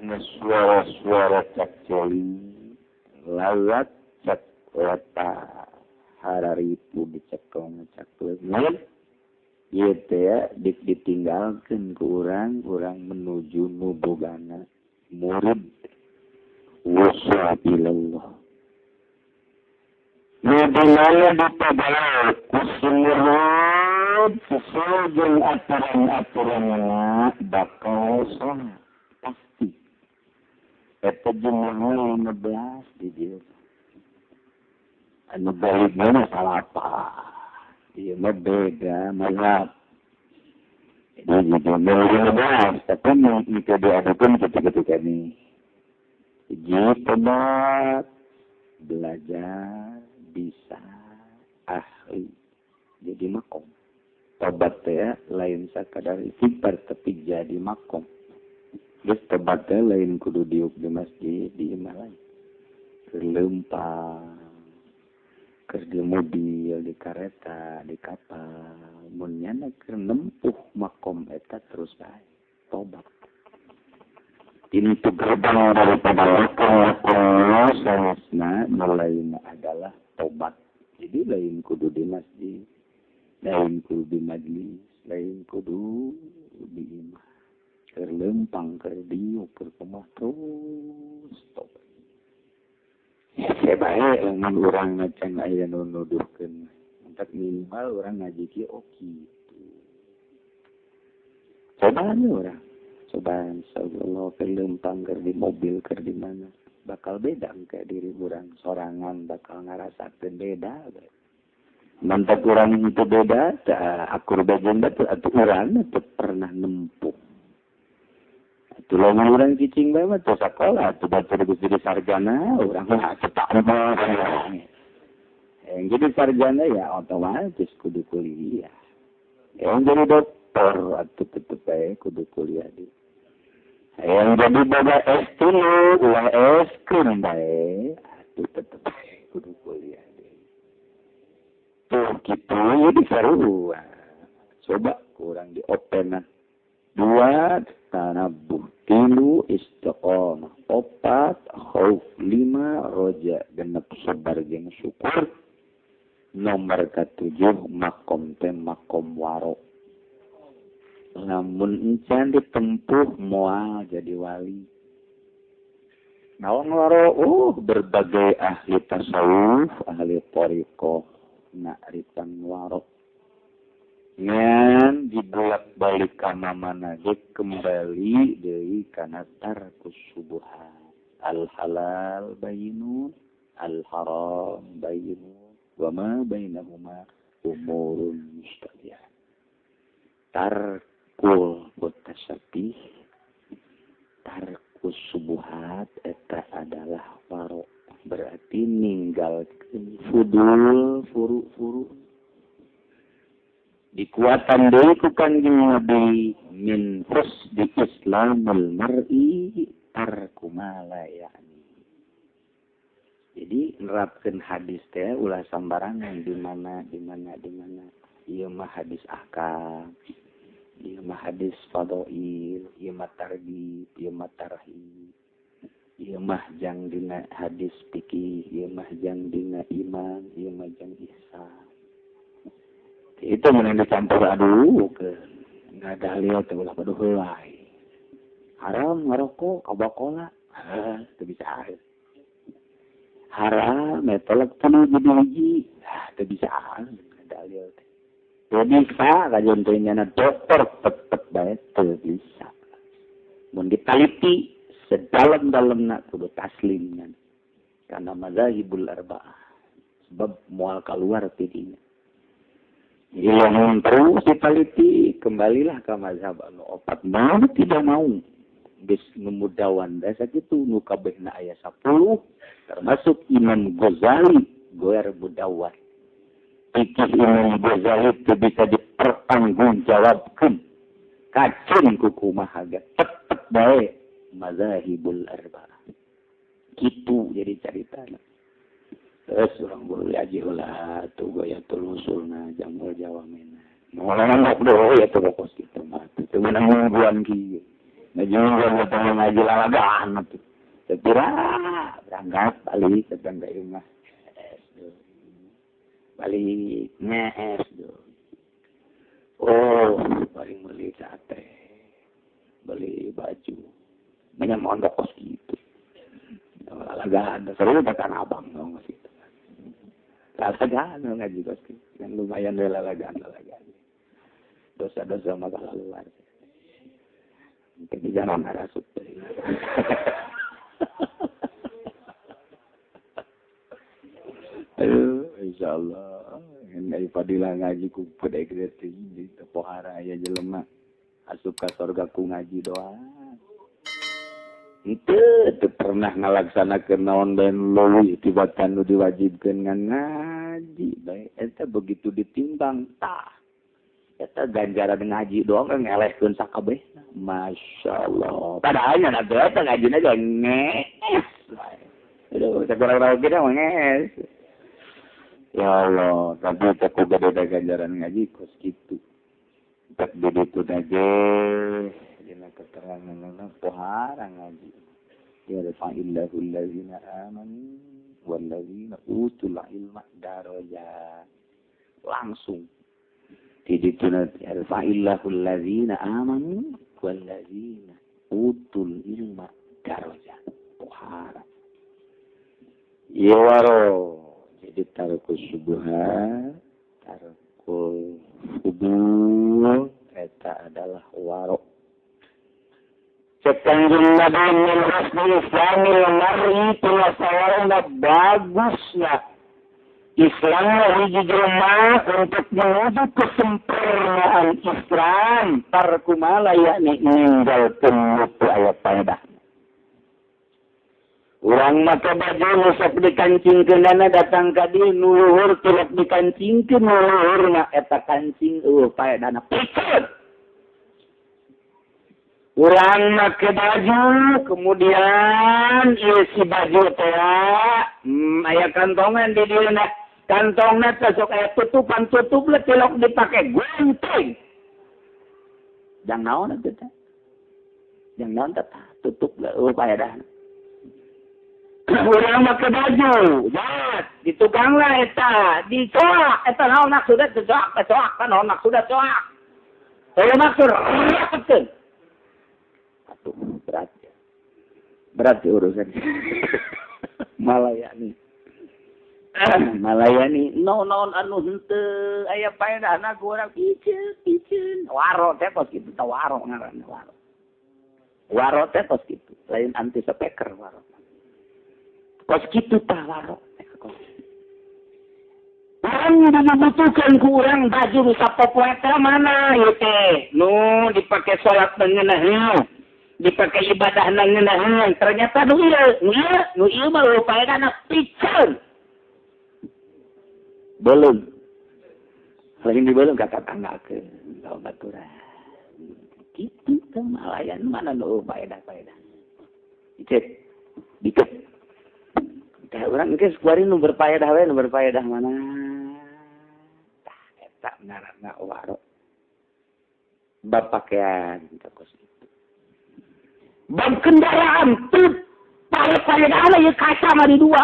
na suara-suara cakcoli lawat cat lata. Hararipu dicekong cakleun ieu teh ditinggalkeun ku urang, urang menuju nu bogana murid wusul ilallah. Nu dimana ditabal ku sumurud sesuai jeung aturan-aturanna bakal salah pasti. Eta jumlahna 15 di dieu. Anu balik mana salah apa? Iya mah beda mazhab. Jadi jumlah 15, tapi jika diadakan ketika-ketika ini. Hiji tobat, belajar bisa ahli jadi makom. Tobat teh lain sakadar istighfar tapi jadi makom. Geus tobat teh lain kudu diuk di masjid di imah lain. Lempang keur di mobil, di kareta, di kapal, mun nyana keur nempuh makom eta terus bae tobat. Pintu gerbang daripada lakon-lakon sanesna mulaina adalah tobat. Jadi lain kudu di masjid, lain kudu di majlis, lain kudu di imah. Keur lempang, keur diuk, keur kumaha terus tobat. Hese bae lamun urang ngacan aya nu nuduhkeun. Entak minimal urang ngaji kieu oh kitu. Cobaan urang. Cobaan insyaallah keur lempang keur di mobil keur di mana bakal beda engke diri urang sorangan bakal ngarasakeun beda. Mantak urang itu beda, akur bagian batu atuh urang teu pernah nempuh. Atuh lamun urang cicing bae mah teu sakola atuh batur geus jadi sarjana urang mah cetak mah. Yang jadi sarjana ya otomatis kudu kuliah. Yang jadi dokter atuh tetep bae kudu kuliah di. Yang jadi boga S3 ulah S keun bae atuh tetep bae kudu kuliah di. Tuh kitu jadi sarua. Coba kurang di openan. 2 tanabuh, 3 istiqomah, 4 khauf, 5 roja, 6 sabar jeung syukur. Nomor ke-7 makom teh makom warok. Lamun encan ditempuh moal jadi wali. Naon warok? Berbagai ahli tasawuf, ahli thariqah nakritan warok. Ngan dibolak-balik kana mana ge kembali deui kana tarkus subuhat. Al halal bayyinun, al haram bayyinun, wa ma bainahuma umurun mustabihat. Tarkul mutasyabbih fudul furu-furu dikuatan deui ku Kangjeng Nabi min husni islamul mar'i tarku ma la ya'ni. Jadi nerapkeun hadis teh ulah sambarangan di mana di mana di mana. Ieu mah hadis ahkam, ieu mah hadis fadail, ieu mah targhib, ieu mah tarhib. Ieu mah jang dina hadis fikih, ieu mah jang dina iman, ieu mah jang ihsan. Itu mun dicampur aduk enggak dalil teh ulah paduh heulai. Haram ngarokok kabakola, teu bisa. Haram metolak teu jadi hiji, teu bisa dalil teh. Teu bisa kajeun teh nyana dokter tetep bae teu bisa. Mun ditaliti sedalam-dalamna kudu taslim nya. Karena mazahibul arba'ah sebab moal keluar tidinya. Jadi lamun terus ditaliti kembalilah ke mazhab anu opat mau tidak mau geus ngemudawan da sakitu nu kabehna aya 10 termasuk Imam Ghazali goer mudawar. Fikih Imam Ghazali teu bisa dipertanggungjawabkeun. Kacun ku kumaha ge tetep bae mazahibul arba'ah. Gitu jadi caritana. Terus urang boleh aji heula tuh gaya tulusulna jamul jawamena. Moal ngobrol ya tuh kos kitu mah. Teu meunang mingguan kieu. Ngaji ngaji lalagaan atuh. Teu berangkat balik datang ka imah. Balik ngees duh. Oh, paling beli sate. Beli baju. Banyak mondok kos gitu. Lalagaan, seru tekan abang dong kos gitu. Lalagaan ngaji kos gitu. Kan lumayan deh lalagaan. Dosa-dosa maka luar. Mungkin di jalan harasut. Aduh, insyaallah. Ini fadilah ngaji ku pedek di tepohara aya jelema. Asup ka sorga ku ngaji doang. Henteu teu pernah ngalaksanakeun naon bae leuwih tibatan nu diwajibkeun ngan ngaji bae eta begitu ditimbang tah eta ganjaran ngaji doang kan ngelehkeun sakabehna masyaallah padahal nya eta ngajina ge ngees aduh sakurang-kurang kita mah ngees ya Allah tapi teh ku gede ganjaran ngaji kos kitu tak gede tu ge dina keterangan pohara ngaji ya rafa'illahu allazina amanu wallazina utul ilma darajat langsung di ditu ya rafa'illahu allazina amanu wallazina utul ilma darajat pohara ya waro jadi tarkus subuhat tarkul fudul eta adalah waro. Sekanjeng Nabi min husni islamil mar'i pelasawarna bagusnya Islam hiji jelema untuk menuju kesempurnaan Islam tarkumala yakni ninggalkeun nu aya paedah. Urang make baju nu sok dikancingkeunana datang ka dieu nu luhur tilok dikancingkeun nu luhurna eta kancing eueuh paedahna pikeun. Urang make baju kemudian ieu si baju teh aya kantongan di dieu na kantongna teh sok aya tutupan tutup le tilok dipake gunting. Jang naon atuh teh? Jang naon teh tutup le eueuh paedahna. Urang make baju, jat, di tukang lah eta, dicoak, eta naon maksudna dicoak, coak kan naon maksudna coak. Eueuh maksud rapetkeun. Aduh, berat ya. Berat ya urusan. Malayani. Malayani naon anu henteu aya paedahna ku urang piceun. Waro teh kos kitu tah waro ngaranna waro. Waro teh kos kitu, lain anti speaker waro. Kos kitu tah waro. Urang dibutuhkeun ku urang baju nu sapopoe teh mana ieu teh? Nu dipake salat ngeunaheun, dipake ibadah ngeunaheun. Ternyata nu ieu, nu ieu mah eueuh paedahna piceun. Belum. Lain di belum ka tatanggakeun ka baturan. Kitu teh malayan mana nu faedah-faedah. Dicek. Dicek. Tah urang geus kuari nu berfaedah we, nu berfaedah mana? Tah eta ngaranna waro. Bab pakaian kos itu. Bab kendaraan teu faedah ieu kaca mah di dua.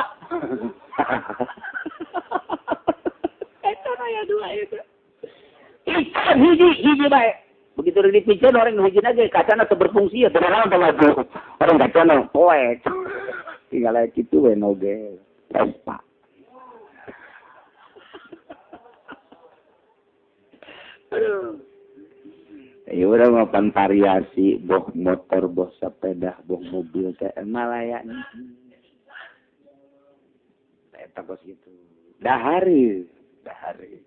Eta aya dua eta. Ikan hiji bae. Begitu dipikir orang hiji ge kacana teu berfungsi ya beneran teh orang kacana poek. Tinggal aya kitu we noge. Vespa. Aduh. Ya urang mah pan variasi boh motor, boh sepeda, boh mobil teh malaya. Eta kos kitu. Dahari, dahari.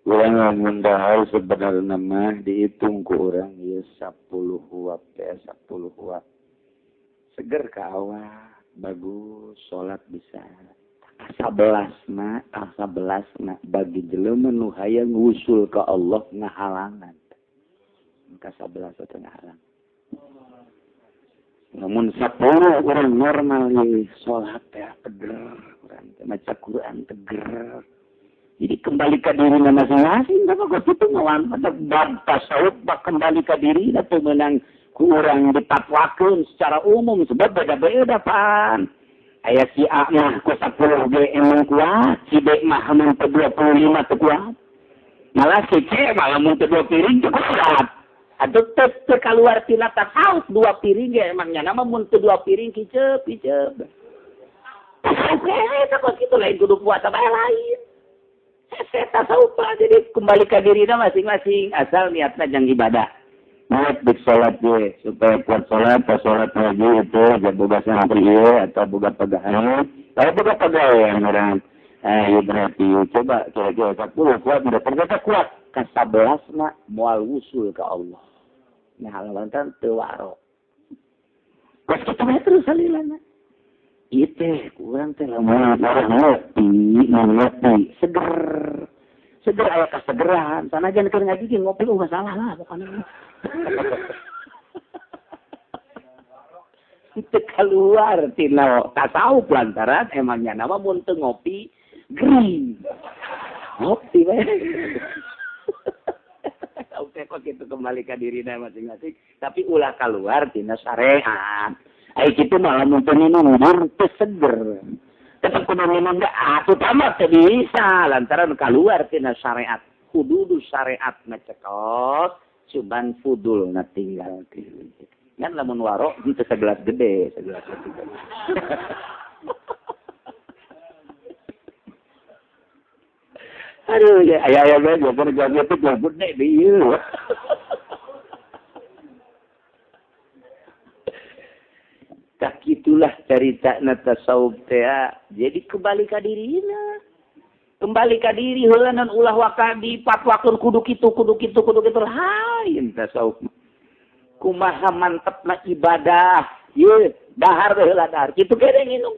Urang lamun dahar sebenarna mah dihitung ku urang ieu 10 huap teh 10 huap. Seger ka awak, bagus, salat bisa. Kasabelasna bagi jelema nu hayang wusul ka Allah ngahalangan. Kasabelas teh ngahalang. Namun 10 orang normal ieu salat teh teger, urang teh maca Quran teger. Jadi kembali ke diri masing-masing, tapi kok itu ngawan pada bab tasawuf bab kembali ke diri atau menang kurang dipatwakeun secara umum sebab beda-beda pan. Aya si A mah ku 10 ge emang kuat, si B mah mun teu 25 teu kuat. Malah si C malah mun teu 2 piring teu kuat. Atuh teu kaluar tina tasawuf 2 piring ge emang nya mah mun teu 2 piring kiceup kiceup. Tasawuf eta kok kitu lain kudu puasa bae lain. Tasawuf jadi kembali ke diri masing-masing asal niatnya jang ibadah. Niat bik salat ge supaya kuat salat, pas salat lagi itu ja boga santri ieu atau boga pagawean. Kalau boga pagawean urang ieu berarti coba kira-kira 10 kuat udah ternyata kuat ka 11 na moal wusul ka Allah. Nah lantaran teu waro. Geus kitu we terus salilana. Ieu teh kurang teh lamun ngopi seger. Seger aya kasegeran. Sanajan keur ngaji ge ngopi masalah lah pokona. Teu keluar tina tasawuf lantaran emangnya nama mun teu ngopi green. Ngopi we. Oke kok kitu kembali ka dirina masing-masing tapi ulah keluar tina syariat. Ai kitu mah lamun teu minum teu seger. Tetep kudu minum ge atuh tamat teu bisa lantaran keluar tina syariat. Hududu syariat ngecekot cuman fudul na tinggal kan lamun waro henteu segelas gede, segelas gede. Aduh ya aya bae gober jawab teh gede ieu. Tak itulah cerita na tasawuf teh. Jadi kembali ka dirina. Kembali ka diri heula non ulah waka dipatwakeun kudu kitu kudu kitu kudu kitu lain tasawuf. Kumaha mantepna ibadah. Ieu dahar we heula dahar. Kitu kene nginum.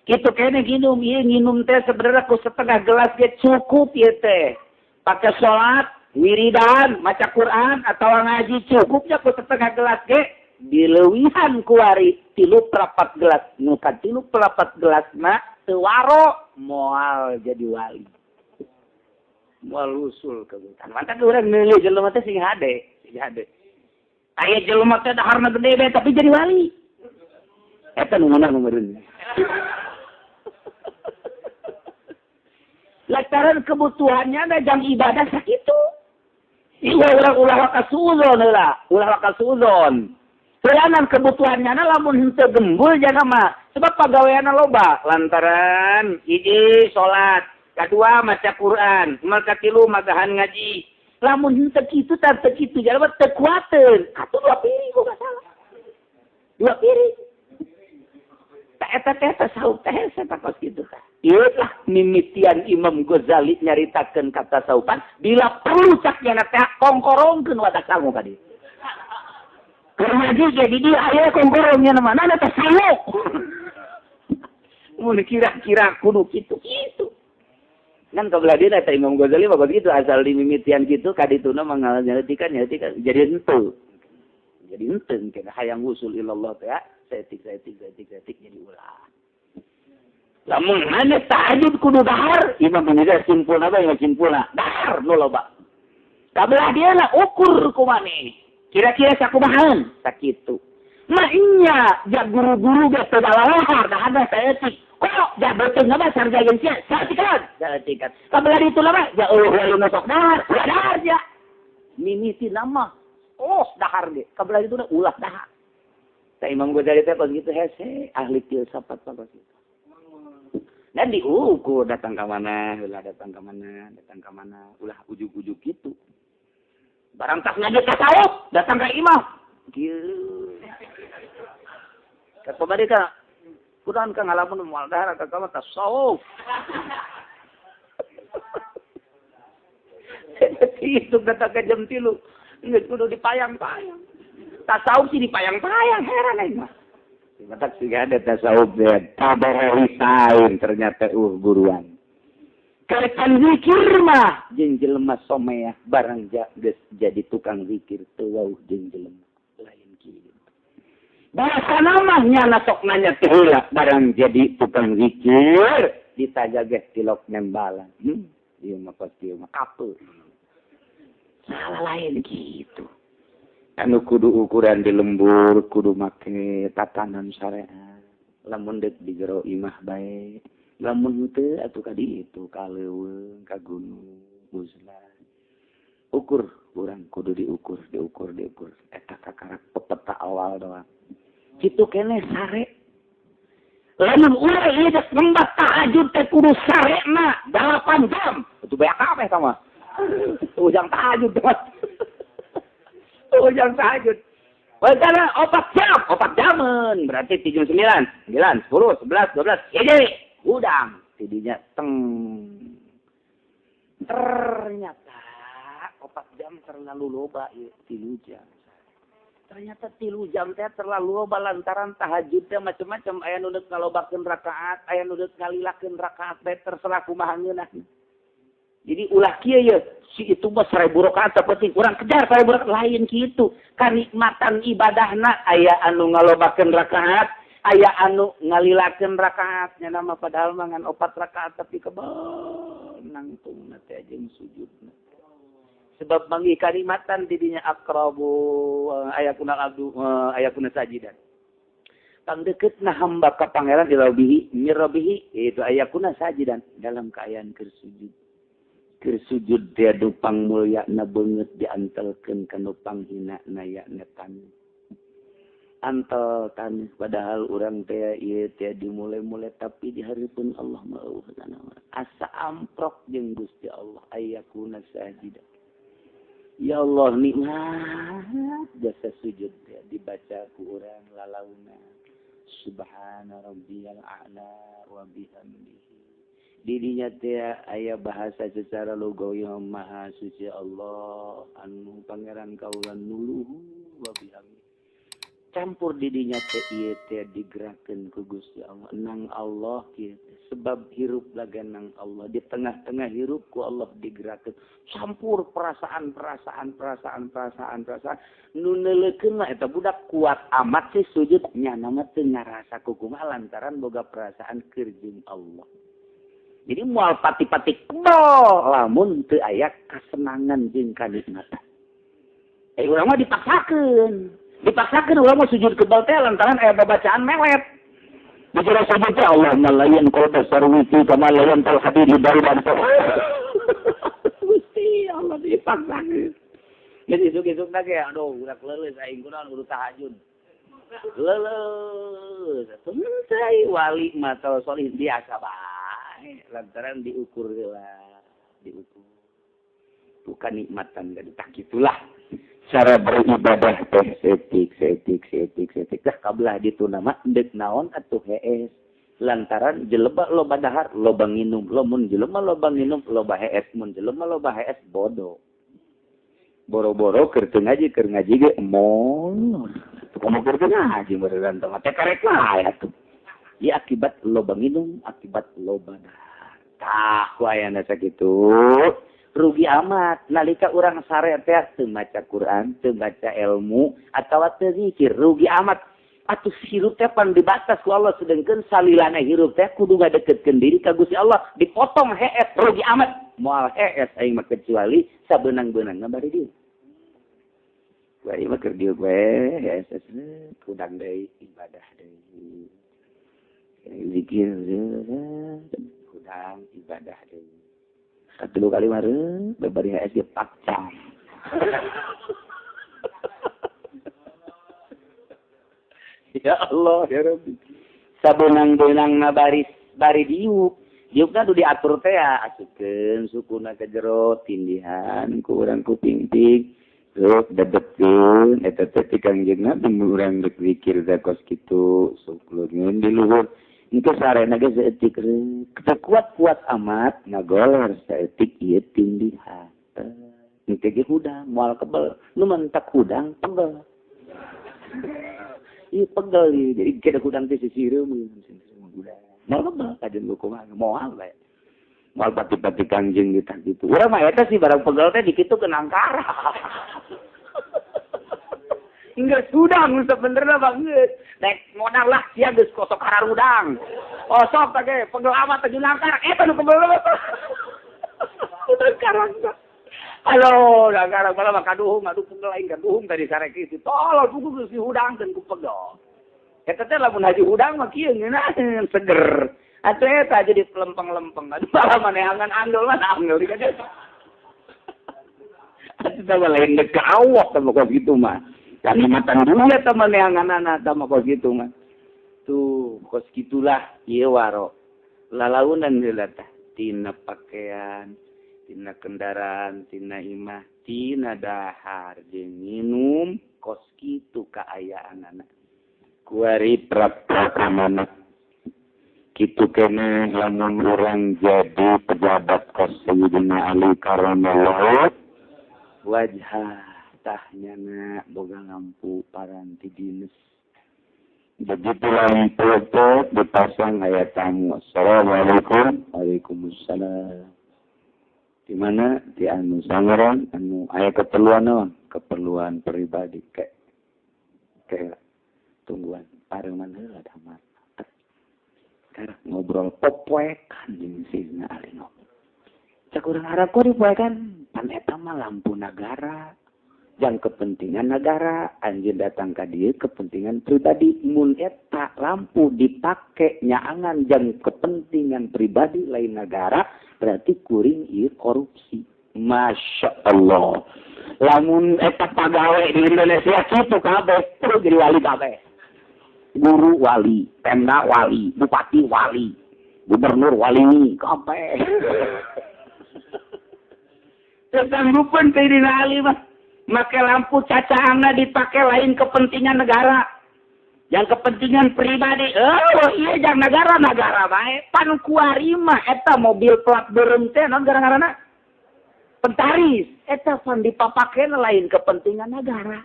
Kitu kene nginum ieu nginum teh sebenarnya ku setengah gelas ge cukup ieu teh. Pake salat, wiridan, maca Quran atawa ngaji cukupnya ku setengah gelas ge. Dileuwihan kuari 3/4 gelas nu ka 3/4 gelas mah teu waro moal jadi wali moal usul ka hutan mantap urang neuleuh jelema teh sing hade sing hade aya jelema teh daharna gede bae tapi jadi wali eta nu meunang meureun lantaran kebutuhannya na jang ibadah sakitu ieu urang ulah kasuzon heula ulah kasuzon. Selanan kebutuhannya na lamun henteu gembul jangan mah sebab pagaweanna loba lantaran hiji salat, kadua maca Quran, katilu magahan ngaji. Lamun henteu kitu tah teu kitu jalma teu kuateun. Atuh 2 piring boga salah. 2 piring. Tah eta teh tasawuf teh eta kos kitu tah. Ieu lah mimitian Imam Ghazali nyaritakeun ka tasawufan bila perlu cak nyana teh kongkorongkeun wadah sangu ka dieu. Karena jadi dia aya kongkorongnya nama nana teh sangu. Mun kira-kira kudu kitu kitu. Kan kabelah dia eta Imam Ghazali mah begitu asal dimimitian kitu ka dituna mah nyaletikan jadi henteu. Jadi henteu kana hayang usul ilallah teh saeutik saeutik saeutik saeutik jadi ulah. Lamun maneh tahajud kudu dahar, Imam Ghazali simpulna bae simpulna dahar nu loba. Kabelah dia lah ukur ku maneh. Kira-kira sakumahan sakitu. Mah nya ja guru-guru geus teu dalahar dahar saeutik. Kok ja beuteung mah sarga jeung sia saeutik saeutik. Kabelah ditu mah ja eueuh wali nu sok dahar, ulah dahar ja. Mimiti nama oh dahar ge. Kabelah ditu ulah dahar. Tah Imam Ghazali teh pas kitu hese ahli filsafat pas kitu. Dan diukur datang ke mana, ulah datang ke mana, datang ke mana, ulah ujug-ujug gitu. Barang tak ngaji tasawuf, datang ke imam. Kieu. Ka bade ka kudahan ka ngalamun moal dahar ka ka tasawuf. Itu datang ke jam 3, geus kudu dipayang-payang. Tasawuf sih dipayang-payang, heran aing mah. Matak sih ada tasawuf deh, tabarorisain ternyata guruan. Karekan zikir mah jeung jelema someah barang geus jadi tukang zikir teu wauh jeung jelema lain kieu. Bahasana mah nyana sok nanya teh heula barang jadi tukang zikir ditaja ge tilok nembalan. Ieu mah pasti mah kapeur. Salah lain kitu. Anu kudu ukuran di lembur kudu make tatanan syariat lamun deuk di jero imah bae lamun teu atuh ka ditu ka leuweung ka gunung uzlah ukur urang kudu diukur diukur diukur eta kakarak peta awal doang kitu keneh sare lamun urang ieu geus nembak tahajud teh kudu sarena 8 jam atuh bae kabeh ka mah ujang tahajud doang. Ujang tahajud. Wacana 4 jam, 4 jaman. Berarti 7, 9, 9, 10, 11, 12. Ya jadi, udang. Tidinya teng. Ternyata 4 jam terlalu loba, ya, 3 jam. Ternyata 3 jam teh terlalu loba lantaran tahajud teh macam-macam. Aya nu deuk ngalobakeun rakaat, aya nu deuk ngalilakeun rakaat teh terserah kumaha ngeunah. Jadi ulah kieu ye, si itu mah 1000 rakaat penting urang kejar 1000 rakaat lain kitu. Kanikmatan ibadahna aya anu ngalobakeun rakaat, aya anu ngalilakeun rakaat nya mah padahal mah ngan 4 rakaat tapi kebel nangtungna teh jeung sujudna. Sebab manggih kanikmatan di dinya aqrabu aya kuna abdu aya kuna sajidan. Pangdeukeutna hamba ka pangeran dirobihi mirobihi itu aya kuna sajidan dalam kaayaan keur sujud. Keur sujud dia dupang mulia na beungeut diantelkeun ka nu panghina na yakna taneuh. Antel taneuh padahal urang teh ieu teh dimulai-mulai tapi di hareupeun Allah mah eueuh asa amprok jeung Gusti Allah ayakuna sajida. Ya Allah nikmat jasa sujud teh dibaca ku urang lalauna subhana rabbiyal a'la wa bihamdihi. Didinya teh aya bahasa secara lugawi maha suci Allah anu pangeran kaula nuluhu wa bihamdi. Campur didinya teh ieu teh digerakkeun ku Gusti Allah nang Allah kieu sebab hirup laga nang Allah di tengah-tengah hirup ku Allah digerakkeun campur perasaan perasaan perasaan perasaan perasaan nu neuleukeun mah eta budak kuat amat sih sujud nya mah teu ngarasa kukumaha lantaran boga perasaan keur jeung Allah. Jadi moal pati-pati kebel lamun teu aya kasenangan jeung kanikmatan. Urang mah dipaksakeun. Dipaksakeun urang mah sujud kebel teh lantaran aya babacaan melet. Di jero sujud teh Allahumma layyan qalba sarwiti kama layyan tal hadidi dariban. Gusti Allah dipaksakeun. Jadi isuk-isuk teh aduh urak leuleus aing kunaon kudu tahajud. Leuleus. Teu wali mah solih biasa bae. Lantaran diukur lah, diukur. Bukan nikmatan dari tak itulah cara beribadah teh setik setik setik setik. Dah kabelah ditu nama deuk naon atuh hees. Lantaran jelema loba dahar, loba nginum, lamun jelema loba nginum, loba hees, mun jelema loba hees bodoh. Boro-boro keur teu ngaji, keur ngaji ge molor. Komo keur teu ngaji meureun teh karek wae atuh. Ya akibat loba minum, akibat loba dahar. Tah ku ayana sakitu rugi amat nalika urang sare teh teu maca Quran, teu maca ilmu atawa teu zikir, rugi amat. Atuh hirup teh pan dibatas ku Allah sedengkeun salilana hirup teh kudu ngadeketkeun diri ka Gusti Allah, dipotong hees rugi amat. Moal hees aing mah kecuali sabeunang-beunangna bari dieu. Bari mah keur dieu we hees kudang deui ibadah deui. Zikir kudang ibadah deui. Satu kali mare bari hees ge pakcang. Ya Allah ya Rabbi. Sabeunang-beunangna baris bari diuk. Diukna kudu diatur teh asupkeun sukuna ka jero tindihan ku urang kuping-ping. Terus dedetkeun eta teh ti Kangjeng Nabi urang rek zikir teh kos kitu suklungeun di luhur. Engke sarena ge saeutik teu kuat-kuat amat ngagoler saeutik ieu tindihan. Engke ge hudang moal kebel, nu mentak hudang pegel. Ieu pegel ieu jadi kada hudang teh sisireum hudang. Moal kebel kajeun kumaha moal bae. Moal pati-pati Kangjeng ditah kitu. Urang mah eta sih barang pegel teh dikitu ke nangkara. Geus hudang sebenarnya banget. Nek modal lah sia geus kosok harudang. Osok teh ge pegel amat teh nangkara eta nu pegel. Udah karang. Halo, nangkara bala mah kaduhung atuh pegel aing kaduhung tadi sarek kitu. Tolol buku geus dihudangkeun ku pegel. Eta teh lamun haji hudang mah kieu ngeunaheun seger. Atuh eta jadi lempeng-lempeng. Aduh malah maneangan andol mah andol di kaca. Atuh teh lain deuk ka Allah teh kos kitu mah. Karena matan dunia teh maneanganana teh mah kos kitu mah. Tuh kos kitulah ieu waro. Lalaunan heula tah tina pakaian, tina kendaraan, tina imah, tina dahar jeung minum kos kitu kaayaanana. Kuari praprakamana kitu keneh lamun urang jadi pejabat kos Sayyidina Ali karramallahu wajhah tah nyana boga lampu paranti dinas. Begitu lampu teh dipasang aya tamu. Assalamualaikum. Waalaikumsalam. Di mana di anu sangeran anu aya keperluan naon? Keperluan pribadi ke tungguan pareman heula damar. Karak ngobrol popoekan jeung Sayyidina Ali ngobrol. Cak urang Arab kok dipoekan? Pan eta mah lampu nagara. Jang kepentingan negara, anjeun datang ka dieu kepentingan pribadi. Mun eta lampu dipake nyaangan jang kepentingan pribadi lain negara, berarti kuring ieu korupsi. Masya Allah. Lamun eta pagawe di Indonesia kitu kabeh, terus jadi wali kabeh. Guru wali, pemda wali, bupati wali, gubernur wali, kabeh. Sesanggupeun Sayyidina Ali mah. Make lampu cacaanna dipake lain kepentingan negara. Yang kepentingan pribadi. Oh iya jang negara-negara bae. Pan kuari mah eta mobil plat beureum teh naon gara-garana? Pentaris. Eta pan dipapakena lain kepentingan negara.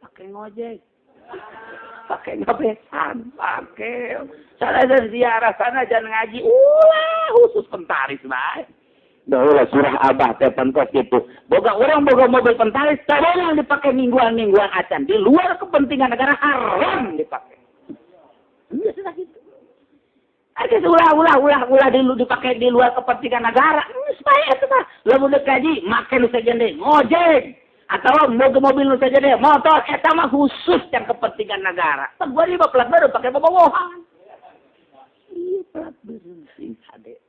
Pake ngojek. Pake ngabesan, pake sana ziarah, sana jangan ngaji. Ulah khusus pentaris bae. Daulah surah abah teh pentos gitu. Boga orang boga mobil pentaris, yang dipakai mingguan-mingguan acan di luar kepentingan negara haram dipakai. Geus lah gitu. Ada ulah dulu dipakai di luar kepentingan negara. Geus bae eta mah. Lamun deuk kaji make nu sejen deui ngojek atau mobil mobil nu sejen deui motor eta mah khusus yang kepentingan negara. Tah gua lima plat baru pakai bobogohan. Ieu plat beureum sing hade.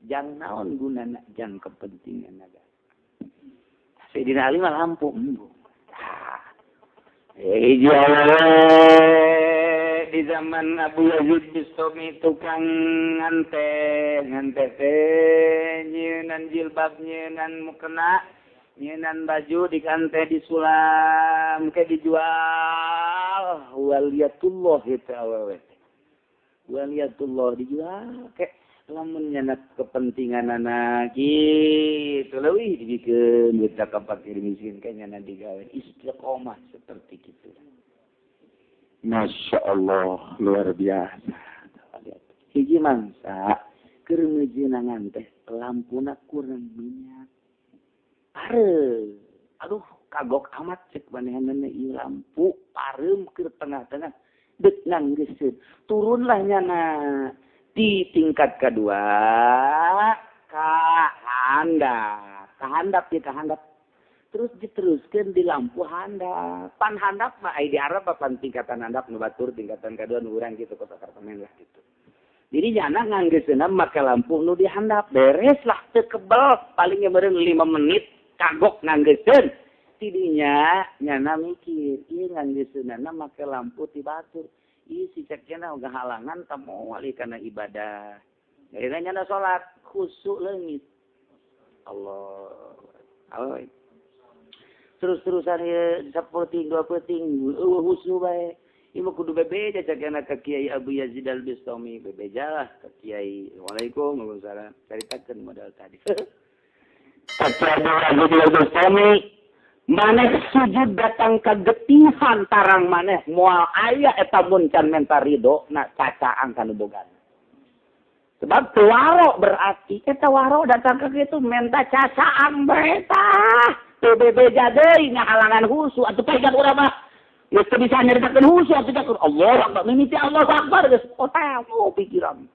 Jang naon gunana jang kepentingan negara. Sayyidina Ali mah lampu embung. Di zaman Abu Yazid Bistami tukang ngante teh nyeunan jilbab nyeunan mukena nyeunan baju dikante disulam ke dijual waliyatullah itu awewe waliyatullah dijual ke lamun nyanak kepentingan anak gitu leuwih dibikeun duit ka fakir miskin ka nyana digawe istiqomah seperti kitu. Masya Allah, luar biasa. Hiji mangsa, Keur ngeujeunangan teh lampuna kurang minyak. Pare. Aduh, kagok amat cek manehanna ieu lampu pareum keur tengah-tengah deuk nganggeseun. Turunlah nyana di tingkat kedua ka handap. Ka handap di ka handap. Terus diteruskan di lampu handap. Pan handap mah ai di Arab pan tingkatan handap nu batur tingkatan kedua nu urang gitu kota apartemen lah gitu. Jadi nyana nganggeseunna make lampu nu di handap. Beres lah teu kebel palingnya meureun 5 menit kagok nganggeseun. Tidinya nyana mikir, ieu nganggeseunna make lampu ti batur. Ieu si cekna oga halangan teu moal kana ibadah. Akhirnya nyana salat khusyuk leungit. Allah. Allah. Terus-terusan ieu 10 ting 20 ting eueuh khusyuk bae. Ieu mah kudu bebeja cekna ka Kiai Abu Yazid Al-Bistami, bebeja lah ka Kiai. Waalaikumsalam, waalaikumsalam. Caritakeun modal tadi. Ka Kiai Abu Yazid Al-Bistami, maneh sujud datang ka getihan tarang maneh moal aya eta mun can menta ridho na cacaang ka nu bogana. Sebab teu waro berarti eta waro datang ka kitu menta cacaang bae tah. Teu bebeja deui ngahalangan khusyuk atuh pegang urang mah. Geus teu bisa nyaritakeun khusyuk atuh teh Allah Akbar mimiti Allah Akbar geus otak oh pikiran.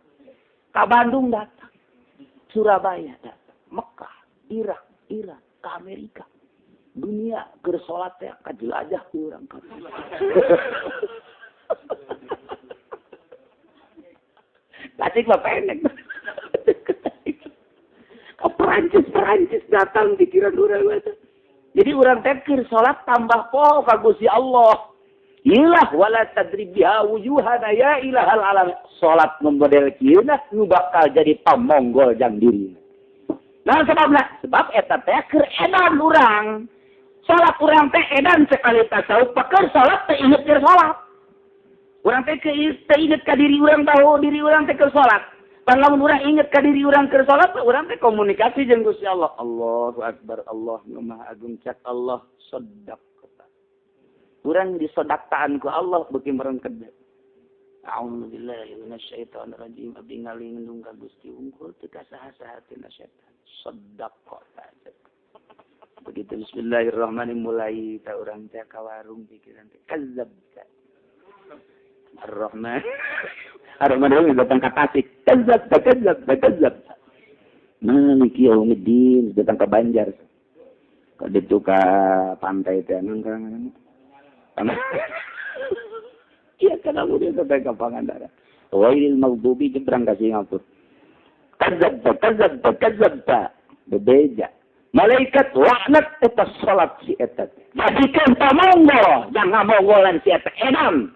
Ka Bandung datang, Surabaya datang, Mekah, Irak, Iran, ke Amerika. Dunia keur salat teh kajelajah ku urang ka. Tasik mah pendek. Ke Perancis datang pikiran urang mah. Jadi urang teh keur salat tambah poho ka Gusti Allah. Ilah wala tadrib biha wujuhana ya ilahal alam. Salat nu model kieu nu bakal jadi pamonggol jang dirina. Nah sebabna sebab eta teh keur edan urang. Salat urang teh edan sekali tasawuf keur salat teh inget keur salat. Urang teh teu inget ka diri urang bahwa diri urang teh keur salat. Pan lamun urang inget ka diri urang keur salat, urang teh komunikasi jeung Gusti Allah. Allahu akbar, Allah nu maha agung cak Allah sedaq. Urang disodaktaan ku Allah beuki merengket. A'udzubillahi minasyaitonir rajim. Abdi ngalindung ka Gusti unggul teu ka saha-saha tina setan. Sedaqta. Begitu bismillahirrahmanirrahim mulai ta urang teh ka warung pikiran teh kadzab. Ar-Rahman. Ar-Rahman itu datang ke Tasik. Kadzab, kadzab, kadzab. Maliki yaumiddin datang ke Banjar. Ka ditu ka pantai teh nang kan. Iya kana udah sampai ke Pangandaran. Wailil maghdubi nyebrang ka Singapura. Kadzab, kadzab, kadzab. Bebeja. Malaikat laknat eta salat si eta. Jadikan pamonggol, jangan monggolan si eta edan.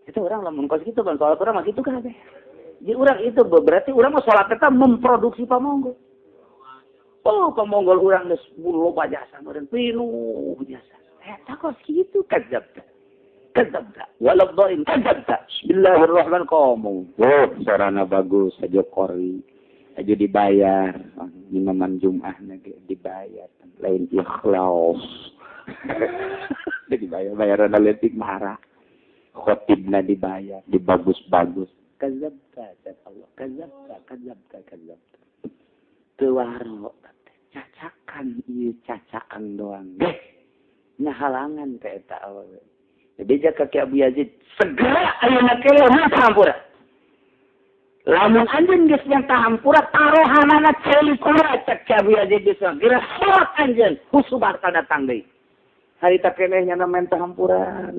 Itu orang lamun kos kitu kan salat urang mah kitu kabeh. Jadi urang itu berarti urang mah salat eta memproduksi pamonggol. Oh, pamonggol urang geus loba jasa meureun pinuh jasa. Eta kos kitu kadzab. Kadzabta waladhdallin kadzabta. Bismillahirrahmanirrahim. Oh, sarana bagus aja kori. Aja dibayar. Imaman Jum'ah dibayar. Lain ikhlas. Dibayar bayaran letik marah. Khotibna dibayar, dibagus-bagus. Kadzabta, Allah. Kadzabta, kadzabta, kadzabta. Teu waro cacakan ieu cacaan doang. Geh, nyahalangan teh eta awewe. Jadi jaka Ki Abu Yazid segera ayeuna kele minta hampura. Lamun anjeun geus minta hampura tarohanana ceuli kura cek Ki Abu Yazid segera salat anjeun khusu bakal datang deui. Harita keneh nyana minta hampura.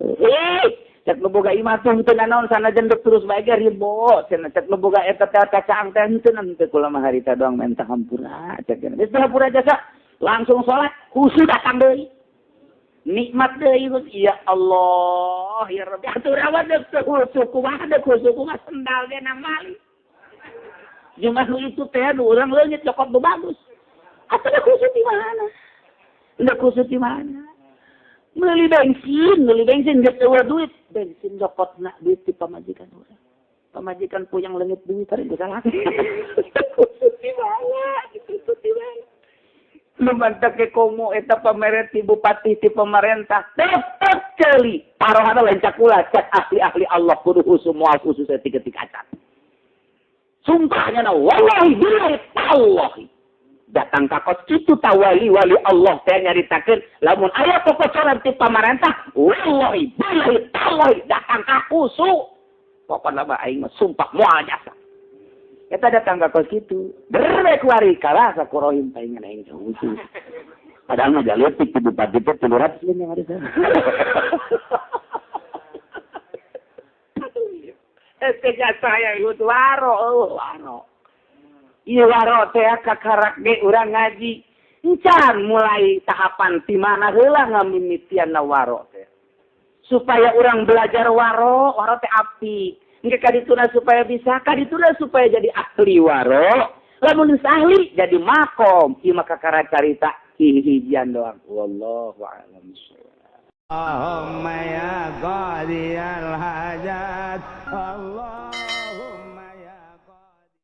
Cek nu boga imah teh henteu nanaon sanajan deuk terus bae ge ribo. Cenah cek nu boga eta teh kacaang teh henteu henteu kula mah harita doang minta hampura cek. Geus hampura jasa langsung salat khusu datang deui. Nikmat deui ya Allah ya Rabbi atuh rawat deuk khusu kumaha deuk khusu kumaha sendal ge namali. Jumah nu itu teh nu urang leungit cokot nu bagus. Atuh deuk khusu di mana? Deuk khusu di mana? Meuli bensin geus eueuh duit, bensin cokotna duit ti pamajikan urang. Pamajikan puyang leungit duit tadi geus salah. Khusu di mana? Khusu di mana? Nu mantak ke komo eta pameret ti bupati ti pemerintah tetep ceuli tarohana lain cakula cak ahli-ahli Allah kudu khusus moal khusus ketika acan. Sumpahnya na wallahi billahi tallahi. Datang ka kos kitu ta wali-wali Allah teh nyaritakeun lamun aya kokocoran ti pamarentah wallahi billahi tallahi datang ka kusu. Pokona mah aing mah sumpah moal jasa. Eta datang ka kos kitu. Berbe kuari kalah ka kurohim paingan aing husu. Padahal mah jaletik ti bupati teh 300 yang ada. Este jasa yang itu waro, oh, waro. Iya waro teh kakarak ge urang ngaji. Encan mulai tahapan ti mana heula ngamimitian na waro teh. Supaya urang belajar waro, waro teh api. Engke kadituna supaya bisa, kadituna supaya jadi ahli waro. Lamun geus ahli jadi makom. Ieu mah kakara carita hihijian doang. Wallahu a'lam bishawab. Allahumma ya qadiyal hajat Allah.